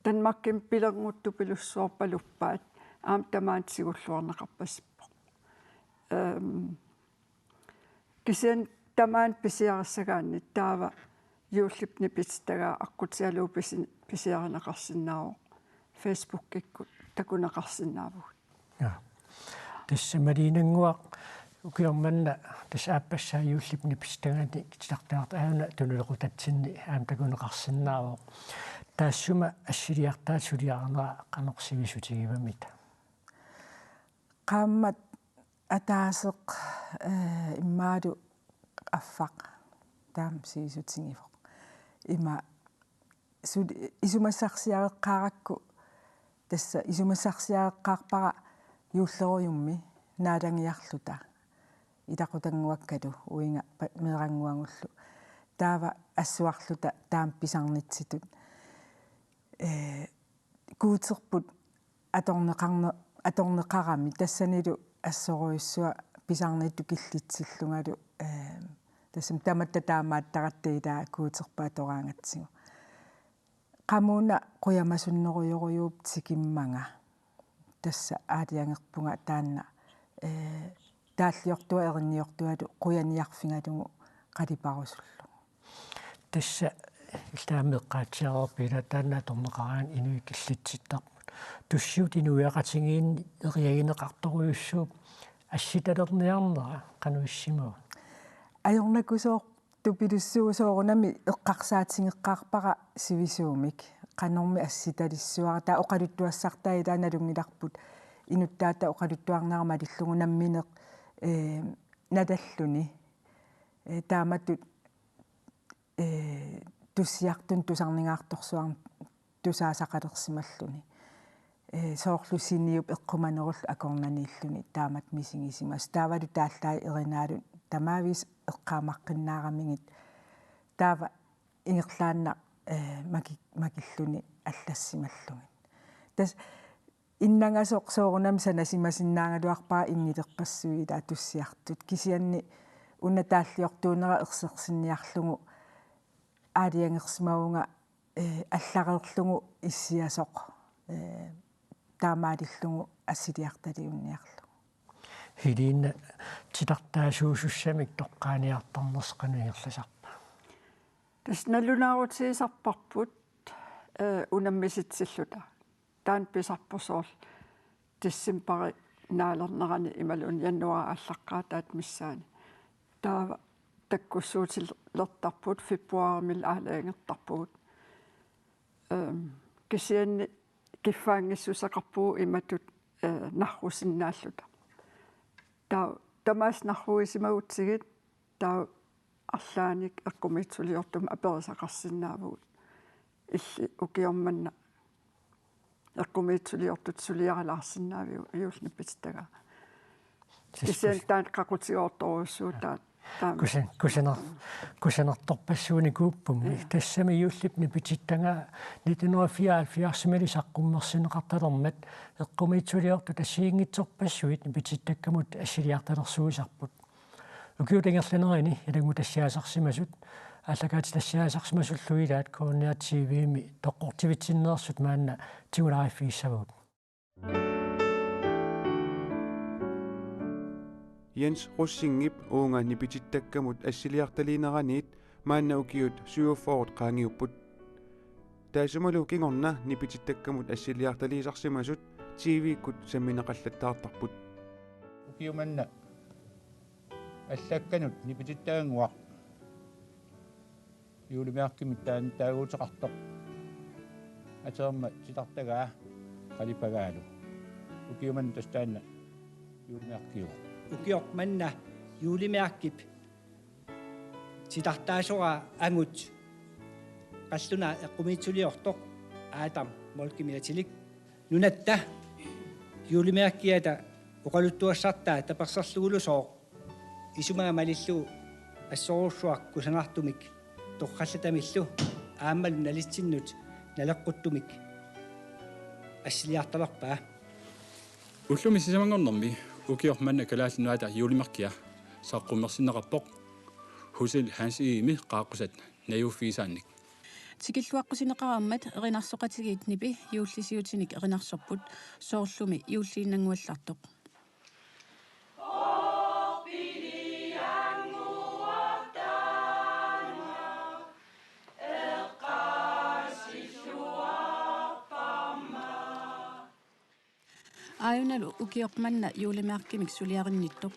Danmarkimi pilernguttupilussuarpaluppaat aamma tamaani tigulluarneqarpasippoq. Ehm, kisianni tamaani pisiarissagaanni taava juullip nipititagaa aqqutigalugu pisi-, pisiarineqarsinnaavoq, Facebookikkut takuneqarsinnaavugut. Ja. Tassa Maliinannguaq ukioq manna tassa aappassaa juullip nipititagaani titartagarta aajuna tunuliaquttatsinni aamma takuneqarsinnaavoq. Taassuma assiliartaata suliarinera qanoq sivisutigivammita? Qaammat ataaseq, eh, immaalu affaq taama sivisutigivoq. Ima suli-, isumassarsiareqqaarakku, tassa isumassarsiareqqaarpara juullerujummi naalagiarluta ilaqutannguakkalu uiga pa-, meerannguagullu. Taava assuarluta taama pisarnitsitut. Eh, Guuterput atorneqarne-, atorneqarami tassanilu assorujussuaq pisarnittut killitsillungalu, eh, tassami tamatta taamaattaratta ilaa Guuterput atoraangatsigu. Qamuuna qujamasunnerujorujuuvoq tikimmanga. Tassa aalajangerpunga taanna, eh, taalliortua erinniortualu qujaniarfigalugu qaliparusullugu. Tassa illit aamma eqqaatsiareerpit ilaa taanna atorneqaraangat inuit killitsittarput. Tussiutip inuiaqatigiinni eriagineqartorujussuuvoq assitalerniarnera qanoq issimava? Ajornakusoortupilussuuvoq, soorunami eqqarsaatigeqqaarpara sivisuumik qanormi assitalissuara. Taava oqaluttuassartaa ilaa nalunngilarput inuttaata oqaluttuarnera malillugu nammineq, eh, nalalluni, eh, taamatut, eh, tussiartunut tusarningaartorsuarnik tusaasaqalersimalluni. Eh, soorlu siniup eqqumanerullu akornanniilluni taamatut misigisimasoq. Taavalu taallaat erinaallutik tamaaviisa eqqaamaqqinnaaramigit taava ingerlaannaq, eh, maki-, makilluni allassimallugit. Tassa innangasoq soorunami sanasimasinnaagaluarpara ingilerpassuit ilaa tussiartut. Kisianni una taalliortuunera ersersinniarlugu aalajangersimavunga, eh, allareerlugu issiasoq, eh, taamaalillugu assiliartaliunniarlugu. Helena, titartaasuusussamik toqqaaniartarnersi qanoq ingerlasarpa? Tassa nalunaarutigisarparput, eh, unammisitsilluta. Taanna pisarpoq soorlu decembari naalernerani imaluunniit januaarip aallaqqaataata missaani. Taava takkussuutilertarpugut, februaarimiilli aalajangertarpugut. Ehm, kisianni kiffaanngissuseqarpugut imatut, eh, narrusinnaalluta. Taava tamaasa narrugisimagutsigit taava arlaannik eqqumiitsuliortumik aperisaqarsinnaavugut. Illit ukioq manna eqqumiitsuliortutut suliarilaarsinnaaviuk juullip nipitittagaa? Tassa kisianni kus- taanna qaqutigoortorujussuuvoq taanna. Taama. Kusan-, kusaner-, kusanartorpassuunikuupput. Ja. Tassami juullip nipitittagaa nitten hundrede fireoghalvfjerdsimiilli saqqummersinneqartalermat eqqumiitsuliortut assigiinngitsorpassuit nipitittakkamut assiliartalersuisarput. Ukiut ingerlanerini ilanngutassiaasarsimasut, aallakaatitassiaasarsimasullu ilaat K N R T V-mi toqqortivitsinneersut maanna tigulaariffigissavagut. Jens Rosingip uunga nipitittakkamut assiliartaliineraniit maanna ukiut syvogfyrre qaangiupput. Taassumalu kingorna nipitittakkamut assiliartaliisarsimasut T V-kkut sammineqallattaartarput. Ukiumanna allakkanut nipitittagannguaq juulimærkimik taanna taaguuteqartoq. Aterma titartagaa qalipagaalu. Ukiumanna tassa taanna juulimærkiuvoq. Ukioq manna juulimærkip titartaasoraa angut qallunaaq eqqumiitsuliortoq Adam Molkemiatilik. Nunatta juulimærkiata oqaluttuassartaa taperserlugulu sooq isumaga malillugu assorujussuaq kusanartumik torrallatamillu aammalu nalitsinnut naleqquttumik assiliartalerpaa. Ullumi sisamanngornermi ukioq manna Kalaallit Nunaata juulimærkia saqqummersinneqarpoq Hotel Hans Egedemi qaaqqusat najuuffigisaannik. Tikilluaqqusineqarammat erinarsoqatigiit nipi juullisiutinik erinarsorput soorlumi juulliinnannguallartoq. Aajunalu ukioq manna juulimærkimik suliarinnittoq.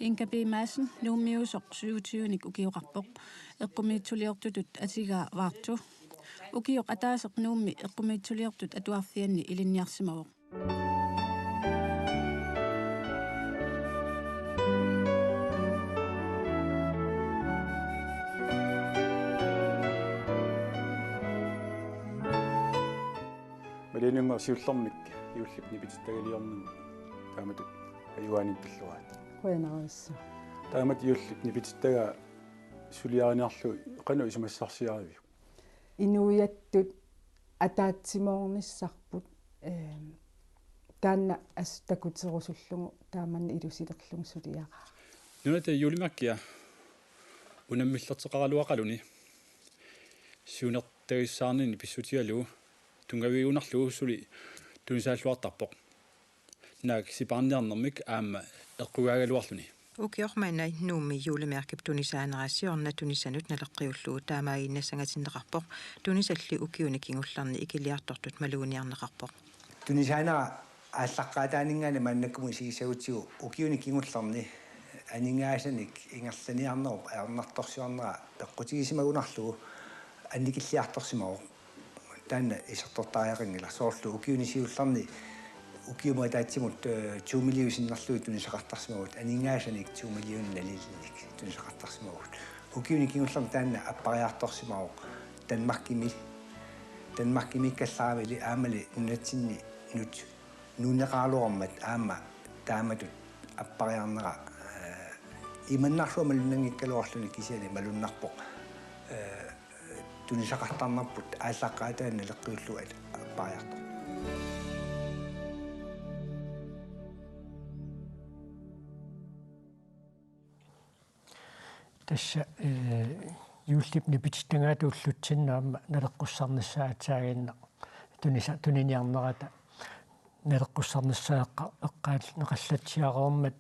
Inga B. Madsen, Nuummiusoq syvogtyvenik ukioqarpoq. Eqqumiitsuliortutut atigaa Vaartu. Ukioq ataaseq Nuummi eqqumiitsuliortut atuarfianni ilinniarsimavoq. Malinnannguaq siullermik juullip nipitittagaliornermi taamatut ajugaaniittalluaat. Qujanarujussuaq. Taamatut juullip nipitittagaa suliariniarlugu qanoq isumassarsiariviuk? Inuiattut ataatsimoornissarput, ehm, taanna assut takuterusullugu taamani ilusilerlugu suliaraara. Nunatta juulimærkia unammillerteqaraluaqaluni siunertagissaarnini pissutigalugu tunngavigigunarlugu suli tunisaalluartarpoq. Naak sipaarniarnermik aamma eqqugaagaluarluni. Ukioq manna Nuummi juulimærkip tunisaanera siorna tunisanut naleqqiullugu taamaaginnassangatinneqarpoq. Tunisalli ukiuni kingullerni ikiliartortut maluginiarneqarpoq. Tunisaanera aallaqqaataaninngaanniit maannakkumut isigissagutsigu ukiuni kingullerni aningaasanik ingerlaniarnerup ajornartorsiornera peqqutigisimagunarlugu annikilliartorsimavoq. Taanna isertortariaqanngilaq, soorlu ukiuni siullerni ukiumut ataatsimut, eh, to million sinnerlugit tunisaqartarsimavagut, aningaasanik to million naliliinik tunisaqartarsimavagut. Ukiuni kingullerni taanna appariartorsimavoq Danmarkimi, Danmarkimiikkallaramili aammali nunatsinnut nuunneqaraluarmat aamma taamatut appariarnera, eh, imannaarlugu malunnanngikkaluarluni kisianni malunnarpoq, eh, tunisaqartarnerput aallaqqaataani naleqqiullugu appariartoq. Tassa, eh, juullip nipititagaata ullutsinnut aamma naleqqussarnissaa aatsaannguaq tunisa-, tuniniarnerata naleqqussarnissaa eqqa-, eqqaanneqallatsiareermat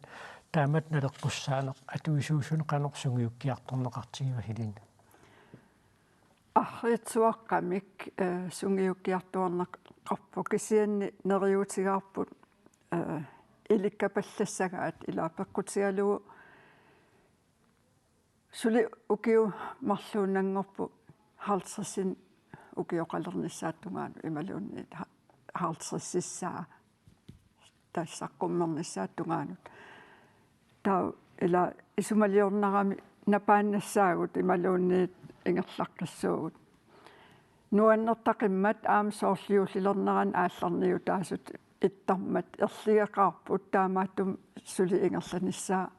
taamatut naleqqussaaneq atuisuusunik qanoq sungiukkiartorneqartigiva Helena? Arriitsuaqqamik, eh, sungiukkiartuarneqarpoq kisianni neriuutigaarput, eh, ilikkapallassagaat ila peqqutigalugu suli ukiut marluunnanngorput halvtredsit ukioqalernissaata tungaanut imaluunniit ha-, halvtredsissaa tassa saqqummernissaata tungaanut. Taava ila isumaliornarami napaannassaagut imaluunniit ingerlaqqissuugut. Nuannertaqimmat aamma soorlu juullilernerani aallarniutaasut ittarmat erligeqaarput, taamaattumik suli ingerlanissaa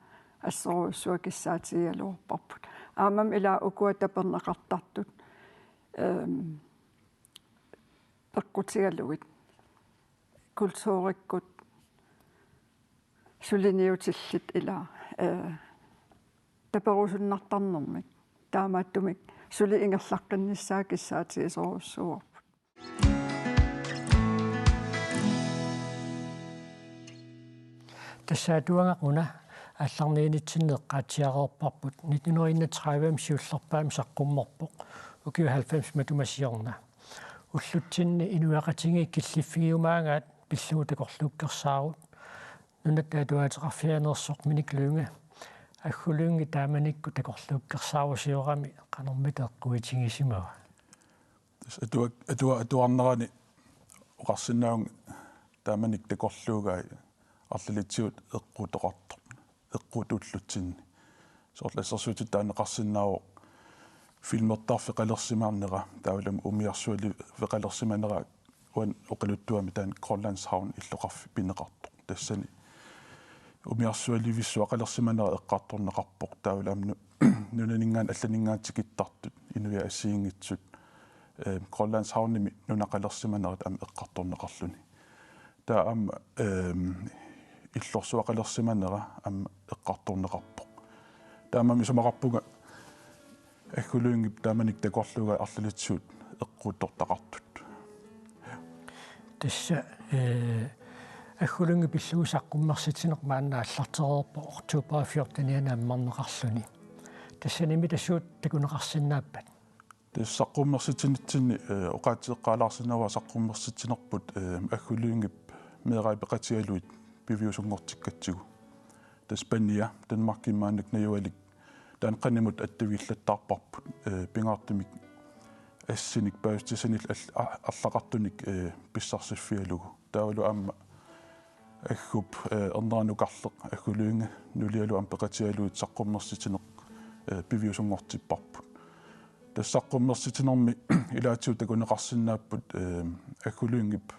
assorujussuaq kissaatigigaluarparput. Aammami ila ukua taperneqartartut, ehm, peqqutigalugit kulturikkut suliniutillit ila, eh, taperusunnartarnermik. Taamaattumik suli ingerlaqqinnissaa kissaatigisorujussuuarput. Tassa atuagaq una aallarniinitsinni eqqaatsiareerparput nitten hundrede enogtredive siullerpaamik saqqummerpoq, ukiut halvfems matuma siorna. Ullutsinni inuiaqatigiit killiffigiumaagaat pillugu takorluukkersaarut. Nunatta Atuaateqarfianeersoq Minik Lynge, Aggu Lynge taamanikkut takorluukkersaarusiorami qanormita eqquitigisimava? Tassa atua-, atua-, atuarnerani oqarsinnaavunga taamanikkut takorluugai arlalitsigut eqquutoqartoq, eqquutut ullutsinni. Soorlu assersuutitut taaneqarsinnaavoq filmertarfeqalersimanera, taavalu aamma umiarsualiveqalersimanera, uani oqaluttuami taanna Grønlands Havn illoqarfik pineqartoq. Tassani umiarsualivissuaqalersimanera eqqartorneqarpoq, taavalu aamma nu-, nunaninngaanniit allaninngaanniit tikittartut, inuiaat assigiinngitsut, eh, Grønlands Havnimi nunaqalersimanerat aamma eqqartorneqarluni. Taava aamma, ehm, illorsuaqalersimanera aamma eqqartorneqarpoq. Taamaammat isumaqarpunga Aggu Lyngep taamanikkut takorluugai arlalitsigut eqquuttortaqartut. Tassa, eh, Aggu Lynge pillugu saqqummersitsineq maanna aallartereerpoq oktober fjortenianni ammarneqarluni. Tassanimi tassa suut takuneqarsinnaappat? Tassa saqqummersitsinitsinni, eh, oqaatsit eqqaalaarsinnaavara saqqummersitsinerput, eh, Aggu Lyngep meerai peqatigalugit piviusunngortikkatsigu. Tassa pania Danmarkimi maannakkut najugalik taanna qanimut attavigillattaarparput, eh, pingaartumik assinik paasissutissanillu al-, a-, arlaqartunik, eh, pissarsiffigalugu. Taavalu aamma Aggup, eh, ernera nukarleq Aggu Lynge nulialu aamma peqatigalugit saqqummersitsineq, eh, piviusunngortipparput. Tassa saqqummersitsinermi ilaatigut takuneqarsinnaapput, eh, Aggu Lyngep,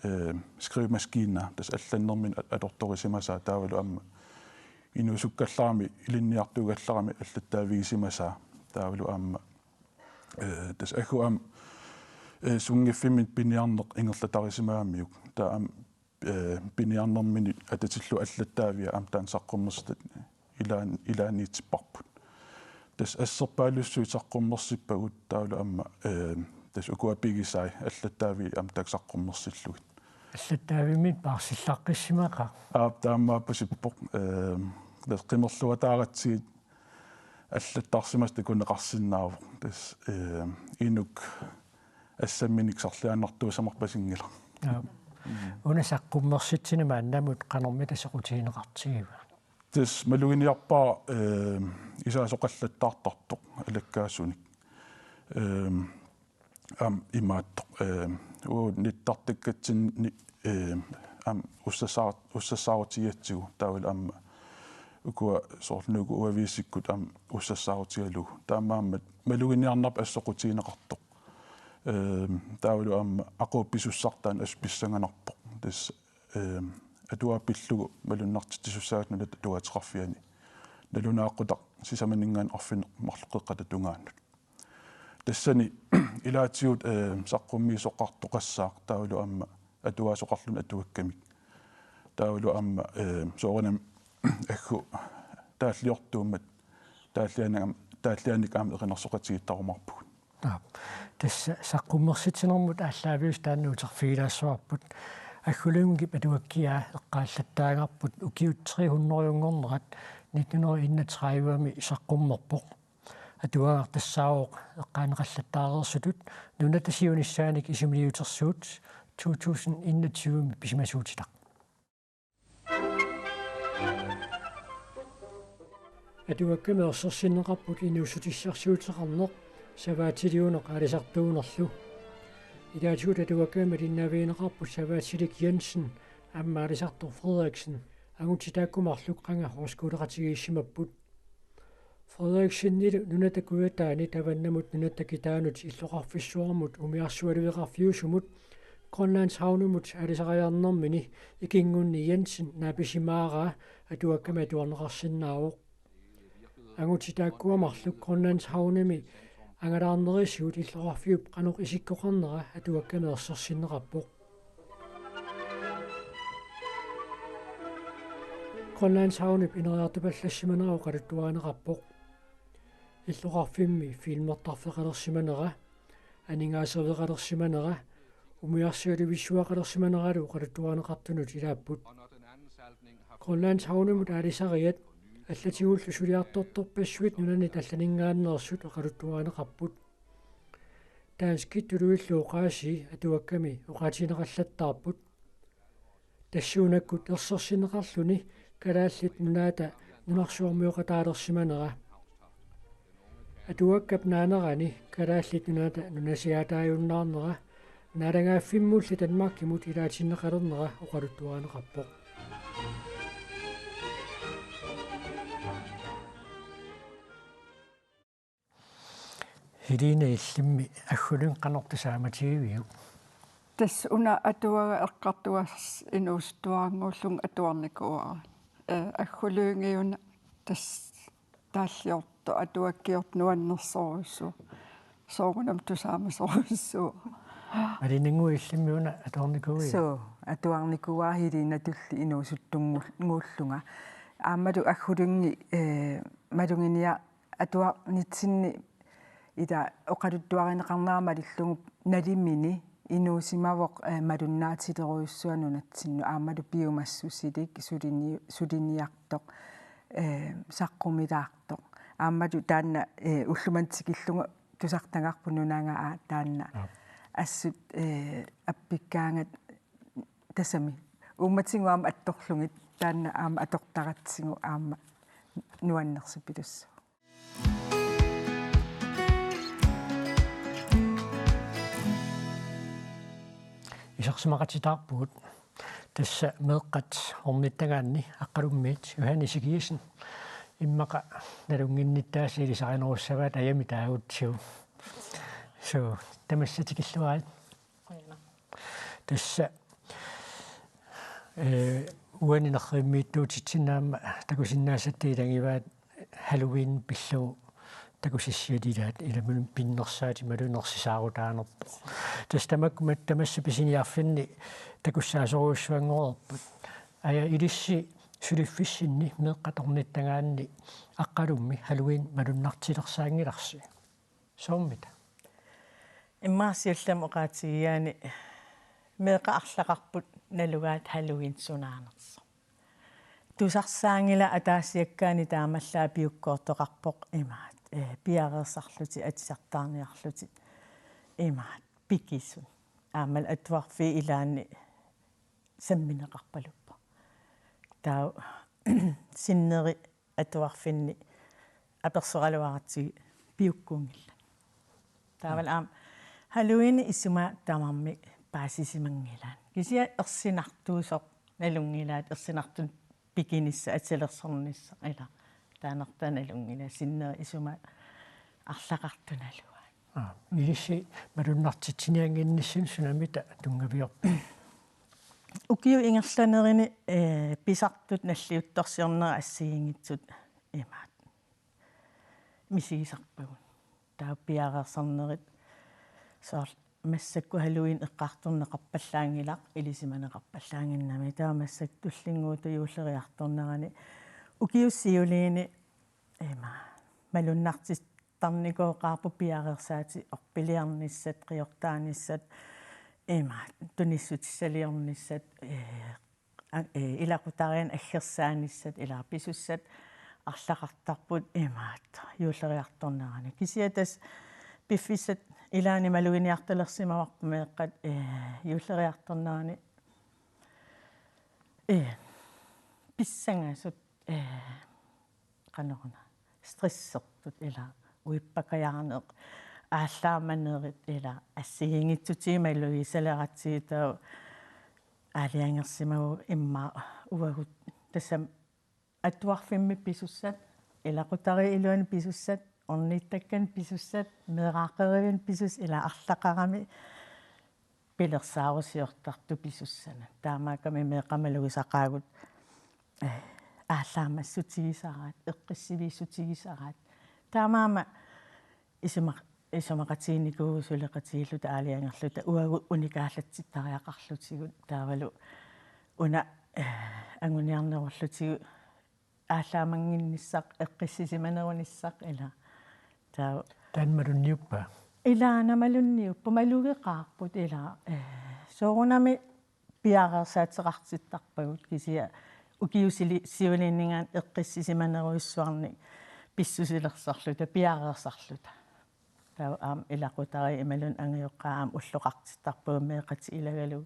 eh, skrivemaskina, tassa allannerminni a-, atortorisimasaa, taavalu aamma inuusukkallarami, ilinniartuugallarami allattaavigisimasaa, taavalu aamma, eh, tassa Aggu aamma, eh, sunngiffimminni piniarneq ingerlatarisimagamiuk. Taava aamma, eh, piniarnermini atatillugu allattaavia aamma taanna saqqummersitat ilaan-, ilaanniitipparput. Tassa asserpaalussuit saqqummersippagut, taavalu aamma, eh, tassa ukua pigisai allattaavii aamma taakku saqqummersillugit. Allattaavimmi paarsillaqqissimaqaaq? Aap, taamaappoq sippoq. Eh, tassa qimerluataaratsigit allattarsimasut takuneqarsinnaavoq. Tassa, eh, inuk assamminik sarliaannartuussamarpasinngilaq. Aap. Mm. Una saqqummersitsineq maannamut qanormita soqutigineqartigiva? Tassa maluginiarpara, eh, isaasoq allattaartartoq alakkaasunik. Eh, Aamma imaattoq, eh, uagut nittartakkatsinni, eh, aamma ussassaar-, ussassaarutigigatsigu taavalu aamma ukua soorlu Nuukkut Uaviisikkut aamma ussassaarutigalugu. Taamaammat maluginiarnarpoq assoqutigineqartoq. Eh, taavalu aamma aquuppisussartaa assut pissanganarpoq. Tassa, eh, atuagaq pillugu malunnartitsisussaagassi Nunatta Atuagaateqarfiani. Nalunaaqutaq sisamaninngaanniit arfineq-marluk qeqqata tungaanut. Tassani ilaatigut, eh, saqqummiisoqartoqassaaq taavalu aamma atuaasoqarluni atuakkamik. Taavalu aamma, eh, soorunami aggu taalliortuummat taallianik aam-, taallianik aamma erinarsoqatigiittarumaarpugut. Aap. Tassa saqqummersitsinermut aallaaviusoq taanna uterfigilaassavarput. Aggu Lyngep atuakkiaa eqqaallattaagarput ukiut tre hundredenngornerat nitten hundrede enogtredive-mi saqqummerpoq. Atuagaq tassaavoq eqqaaneqallattaareersutut nunatta siunissaanik isumaliutersuut to tusind enogtyve-mi pisimasuutitaq. Atuakkami ersersinneqarput inuussutissarsiuteqarneq, savaatsiliuneq aalisartuunerlu. Ilaatigut atuakkami malinnaavigineqarput savaatsilip Jensen aamma aalisartoq Frederiksen, angutit taakku marluk qanga højskoleqatigiissimapput. Frederiksenilu Nunatta Kujataani tavannamut nunatta kitaanut illoqarfissuarmut umiarsualiveqarfiusumut Grønlands Havnemut aalisariarnermini ikinngunni Jensen naapisimaaraa atuakkami atuarneqarsinnaavoq. Angutit taakkua marluk Grønlands Havnemi angalaarnerisigut illoqarfiup qanoq isikkoqarnera atuakkami ersersinneqarpoq. Grønlands Havnip ineriartupallassimanera oqaluttuarineqarpoq. Illoqarfimmi filmertarfeqalersimanera, aningaaserfeqalersimanera, umiarsualivissuaqalersimaneralu oqaluttuarineqartunut ilaapput. Grønlands Havnemut aalisariat allatigullu suliartortorpassuit nunanit allaninngaanneersut oqaluttuarineqarput. Danskit tuluillu oqaasii atuakkami oqaatigineqallattaarput. Tassuunakkut ersersinneqarluni Kalaallit Nunaata nunarsuarmioqataalersimanera. Atuakkap naanerani Kalaallit Nunaata nunasiaataajunnaarnera, naalagaaffimmulli Danmarkimut ilaatinneqalernera oqaluttuarineqarpoq. Helene, illimmi Aggu Lyng qanoq tasamatigiviuk? Tassa una atuagaq eqqartugassaq inuusuttuarannguullunga atuarnikuuara. Eh, Aggu Lyngiuna tassa taalliortoq atuakkiortoq nuannersorujussuuvoq. Soorunami tusaamasorujussuuvoq. Malinnannguaq, illimmi una atuarnikuuiuk? Suu, atuarnikuuara Helenatulli inuusuttunnguullunga. Aammalu Aggu Lyngi, eh, maluginiaq atuarnitsinni ila oqaluttuarineqarnera malillugu nalimini inuusimavoq, eh, malunnaatilerujussuaq nunatsinnut aammalu piumassusilik sulini-, suliniartoq, eh, saqqumilaartoq. Aammalu taanna, eh, ulloq manna tikillugu tusartagarput nunangaa taanna. Aap. Assut, eh, appikkaangat tassami. Uummatigut aamma attorlugit taanna aamma atortaratsigu aamma nuannersipilussuaq. Isersimaqatitaarpugut. Tassa meeqqat ornittagaanni Aqqalummiit Johanne Ezekiassen. Immaqa nalunnginnittaasa ilisarinerussavaat ajami taagutsigu. Suu, tamassa tikilluarit. Qujanaq. Tassa, eh, uani nerrivimmiittuutitsinnut aamma takusinnaasat ilagivaat Halloween pillugu takusissiat ilaat, ilami pinnersaatit imaluunniit nersisaarutaanerput. Tassa tamakku mat-, tamassa pisiniarfinni takussaasorujussuanngorerput. Aja, ilissi suliffissinni meeqqat ornittagaanni Aqqalummi Halloween malunnartilersaanngilarsi? Soommita? Immaqa siullermik oqaatigigaanni meeqqat arlaqarput nalugaat Halloween sunaanersoq. Tusarsaanngilaq, ataasiakkaani taamaallaat piukkoortoqarpoq imaat. Eh, piareersarlutik, atisartaarniarlutik imaat. Pikisut. Aammalu atuarfiit ilaanni sammineqarpaluppoq. Taava sinneri atuarfinni apersoraluaratsigit piukkuunngillat. Taavalu aamma Halloween isuma tamarmik paasisimanngilaat. Kisianni ersinartuusoq nalunngilaat, ersinartunut pikinissaq, atilersornissaq, ila taanartaa nalunngilaat, sinneri isuma arlaqartut naluaat. Aa, ilissi malunnartitsiniannginnissannut sunamita tunngaviorpit? Ukiut ingerlanerini, ee, pisartut nalliuttorsiornerat assigiinngitsut imaat misigisarpagut. Taava piareersarnerit soorlu massakkut Halloween eqqartorneqarpallaanngilaq, ilisimaneqarpallaannginnami. Taava massakkut tullinnguutut juulleriartornerani ukiup siuliini ima malunnartittarnikooqaarput piareersaatit orpiliarnissat, qiortaanissat, ima tunissutissaliornissat, ee, a-, ee, ilaqutariinni aggersaanissat, ila pisussat arlaqartarput imaat juulleriartornerani. Kisianni tassa piffissap ilaani maluginiartalersimavarput meeqqat, ee, juulleriartornerani, ee, pissangasut, ee, qanoruna, stressertut ila uippakajaarneq, aallaamanerit ila assigiinngitsutigut malugisaleratsigit, taava aalajangersimavugut immaqa uagut tassami atuarfimmi pisussat, ilaqutariit iluanni pisussat, ornittakkanni pisussat, meeraaqqerivinni pisussat, ila arlaqarami pilersaarusiortartut pisussanut. Taamaakkami meeqqat malugisaqaagut, ee, aallaammassutigisaraat, eqqissiviissutigisaraat. Taamaammat isuma-, isumaqatigiinnikuuvugut suleqatigiilluta aalajangerluta uagut unikaallatsittariaqarlutigu, taavalu una, ee, anguniarnerullutigu aallaamannginnissaq, eqqissisimanerunissaq, ila. Taava taanna malunniuppa? Ilaana malunniuppoq, malugeqaarput, ila, ee, soorunami piareersaateqartittarpagut, kisianni ukiup sili-, siuliininngaanniit eqqissisimanerujussuarnik pissusilersorluta, piareersarluta. Taava aamma ilaqutariit imaluunniit angajoqqaat aamma ulloqartittarpagut, meeqqatik ilagalugu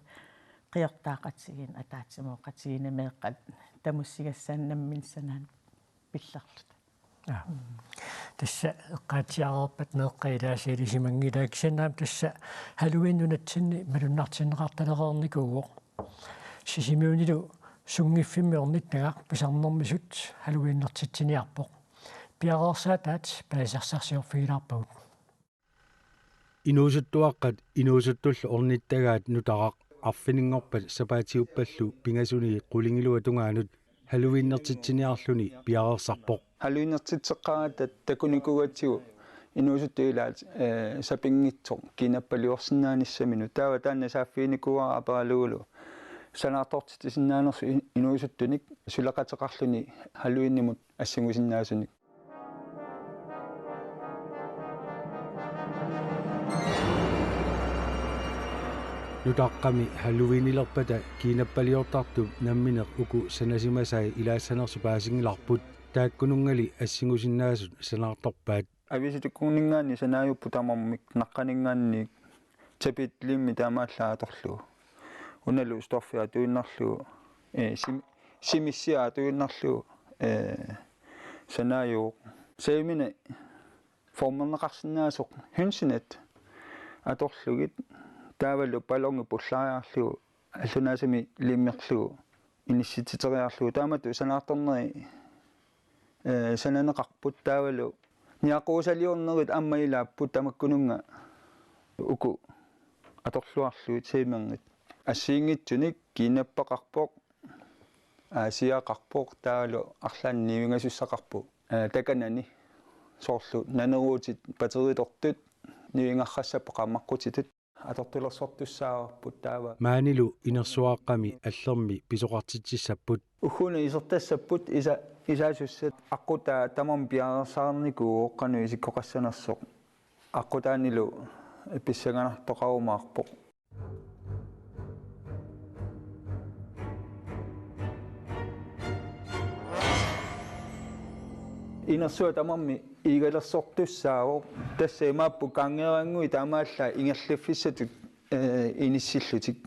qiortaaqatigiinni, ataatsimooqatigiinni, meeqqat tamussigassaannik nammineq sanaannik pillerluta. Aa. Mm. Tassa eqqaatsiareerpat meeqqat ilaasa ilisimanngilaat, kisianni aamma tassa Halloween nunatsinni malunnartinneqartalereernikuuvoq. Sisimiunilu sunngiffimmi ornittagaq pisarnermisut Halloweenertitsiniarpoq. Piareersaataat paasisassarsiorfigilaarpagut. Inuusuttuaqqat inuusuttullu ornittagaat Nutaraq arfininngorpat sapaatiuppallu pingasuni qulingiluat tungaanut Halloweenertitsiniarluni piareersarpoq. Halloweenertitseqqaaratta takunikuugatsigu inuusuttut ilaat, ee, sapinngitsoq kiinappaliorsinnaanissaminut. Taava taanna saaffiginikuuara aperalugulu sanaartortitsisinnaanersoq in-, inuusuttunik suleqateqarluni Halloweenimut assingusinnaasunik. Nutaqqami Halloweenilerpata kiinappaliortartup nammineq uku sanasimasai ilaassanersut paasinngilarput, taakkununngali assingusinnaasut sanaartorpaat. Avisitukunninngaanniit sanaajupput tamarmik, naqqaninngaanniit tapitlimmik taamaallaat atorlugu. Unalu stoffi atuinnarlugu, ee, sim-, simissia atuinnarlugu, ee, sanaajuvoq. Savimini formerneqarsinnaasoq hønsenat atorlugit, taavalu balloni pullariarlugu allunaasami limmerlugu inissitsiteriarlugu. Taamatut sanaartorneri, ee, sananeqarput, taavalu niaquusaliornerit aamma ilaapput, tamakkununnga uku atorluarlugit savimernit. Assigiinngitsunik kiinappaqarpoq, aasiaqarpoq, taavalu arlaannik niuingasussaqarpoq, ee, takanani, soorlu naneruutit, batteritortut, niuingarrassapput qaammaqqutitut. Atortulersortussaavarput taava. Maanilu inersuaqqami allermi pisoqartitsissapput. Ugguuna isertassapput isa-, isaasussat. Aqqutaa tamarmi piareersarnikuuvoq qanoq isikkoqassanersoq. Aqqutaanilu pissanganartoqarumaarpoq. Inersuaq tamarmi iigalersortussaavoq, tassa imaappoq kaangeerannguit taamaallaat ingerlaffissatut, ee, inissillutik.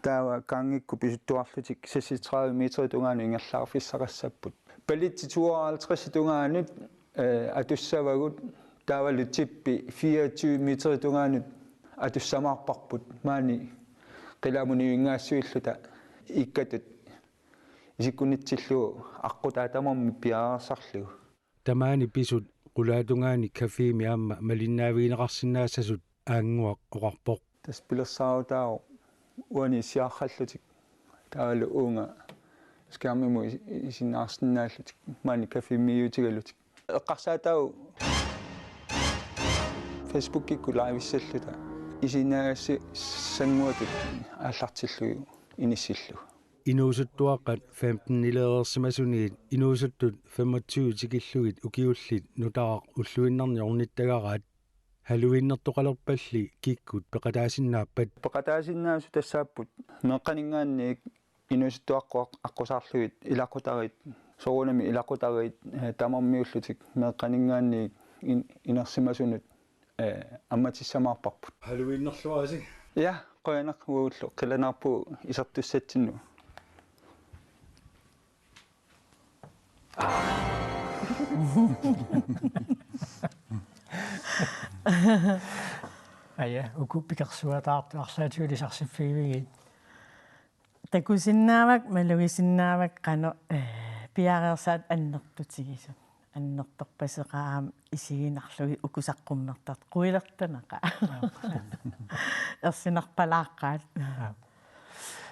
Taava kaangikkut pisuttuarlutik seksogtredive meterit tungaanut ingerlaarfissaqassapput. Balletsit tooghalvtreds tungaanut, ee, atussavagut, taavalu tippi fireogtyve meterit tungaanut Atussamaarparput maani qilamuni ingaassuilluta ikkatut isikkunitsillugu aqqutaa tamarmik piareersarlugu. Tamaani pisut qulaatungaani cafémi aamma malinnaavigineqarsinnaassasut Aannguaq oqarpoq. Tassa pilersaarutaavoq uani siaarrallutik taavalu uunga skærmimut is-, isinnaarsinnaallutik maani cafémiutigalutik. Eqqarsaataavoq Facebookikkut liveissalluta isiginnaagassannguatut aallartillugu inissillugu. Inuusuttuaqqat femten-ileereersimasunigit inuusuttut femogtyve tikillugit ukiullit Nutaraq ulluinnarni ornittagaraat. Halloweenertoqalerpalli kikkut peqataasinnaappat? Peqataasinnaasut tassaapput meeqqaninngaanniit inuusuttuaqqat aqqusaarlugit ilaqutariit, soorunami ilaqutariit, eh, tamarmiullutik meeqqaninngaanniit in-, inersimasunut, eh, ammatissamaarparput. Halloweenerluarisi? Ja, qujanaq uagullu. Qilanaarpugut isertussatsinni. Aja, uku pikersuataartut arlaatigut ilisarsiffigivigit? Takusinnaavakka, malugisinnaavakka qanoq, eh, piareersaat annertutigisut. Annertorpaseqaat aamma isiginarlugit uku saqqummertartut quilertanaqaaq. Ersinarpalaaqqaat. Aap.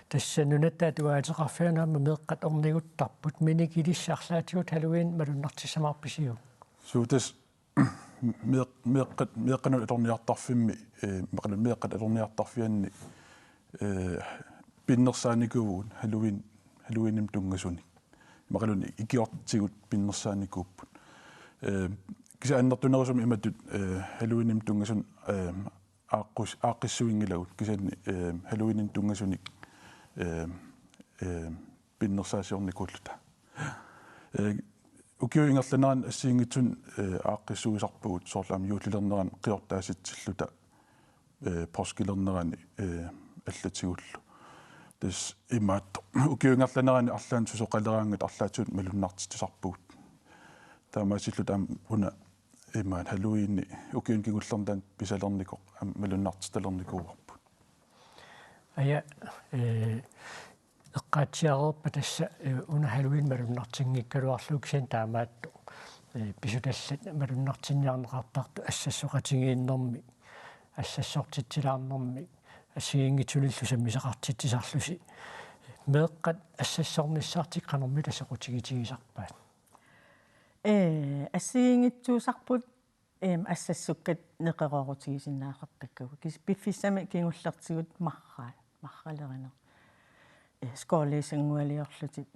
Tassa nunatta atuagaateqarfiani aamma meeqqat orniguttarput, minik ilissi arlaatigut Halloween malunnartissamaarpisiuk? Suu, tassa meeq-, meeqqat, meeqqanut atorniartarfimmi, eh, imaluunniit meeqqat atorniartarfianni, eh, pinnersaanikuuvugut Halloween, Halloweenimut tunngasunik. Imaluunniit ikiortigut pinnersaanikuupput. Eh, kisianni annertunerusumik imatut, eh, Halloweenimut tunngasunik, eh, aaqqus-, aaqqissuinngilagut, kisianni, eh, Halloweenimut tunngasunik, eh, eh, pinnersaasiornikuulluta. Eh, ukiup ingerlanerani assigiinngitsunik, eh, aaqqissuisarpugut, soorlu aamma juullilernerani qiortaasitsilluta, eh, påskilernerani, eh, allatigullu. Tassa imaattoq. Ukiup ingerlanerani arlaannik susoqaleraangat arlaatigut malunnartitsisarpugut. Taamaasilluta aamma una imaattoq Halloweeni ukiuni kingullerni taanna pisalernikoq aamma malunnartitalernikuuarput. Aja, eh, eqqaatsiareerpat tassa, eh, una Halloween malunnartinngikkaluarlugu kisianni taamaattoq, eh, pisutallat malunnartinniarneqartartut assassoqatigiinnermi, assassortitsilaarnermi, assigiinngitsunillu sammisaqartitsisarlusi. Meeqqat assassornissaat qanormita soqutigitigisarpaat? Eh, assigiinngitsuusarput, em, assassukkat neqeroorutigisinnaasartakkagut. Kis-, piffissami kingullertigut marraat, marralerineq. Eh, skooliisanngualiorlutik,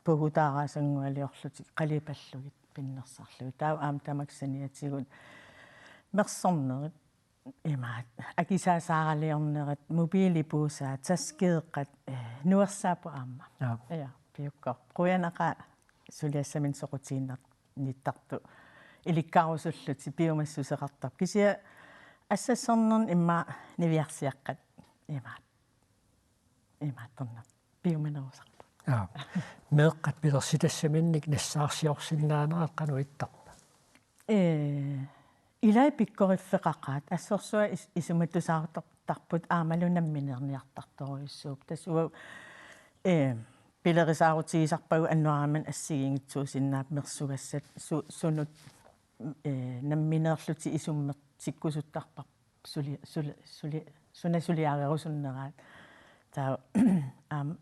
pugutaaraasanngualiorlutik, qalipallugit pinnersarlugit. Taava aamma tamakku saniatigut mersornerit, imaattoq, akisaasaaraliornerit, mobiilipuusaat, taskeeqqat, eh, nuersaapput aamma. Aap. Ja, piukkoorpoq. Qujanaqaaq suliassaminnik soqutiginnittartut ilikkarusullutik piumassuseqartarput. Kisianni assassornerni immaqa niviarsiaqqat imaattoq. Imaattornerput piumanerusarput. Aap. Meeqqat pilersitassaminnik nassaarsiorsinnaanerat qanoq ittarpa? Ee, ilai pikkoriffeqaqaat, assorsuaq is-, isumatusaartortarput aammalu nammineerniartartorujussuupput. Tassa uagut, ee, pilerisaarutigisarpagut annuaramik assigiinngitsuusinnaapput mersugassat su-, sunut, ee, nammineerlutik isummertikkusuttarparput suli-, suli-, suli-, suna suliarerusunneraat. Taava aamma,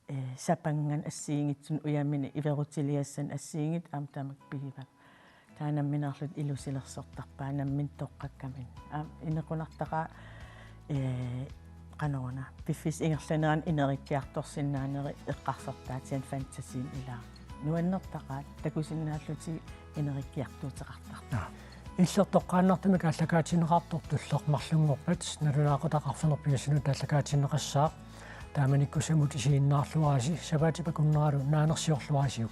eh, sapanngat assigiinngitsunik ujaminik iverutiliassanik assigiinngitsut aamma tamakku pigivaat. Taava nammineerlutik ilusilersortarpaat nammineq toqqakkaminnik. Aamma inequnartaqaaq, eh, qanoruna, piffissap ingerlanerani ineriartorsinnaaneri eqqarsartaatsianik fantasimi ilaa. Nuannertaqaat, takusinnaallutik ineriartuuteqartartut. Aa. Illit toqqaannartumik aallakaatinneqartoq tulleq marlunngorpat nalunaaqutaq arfineq-pingasunut aallakaatinneqassaaq. Taamanikkussamut isiginnaarluarisi, sapaatip akunneralu naanersiorluarisiuk.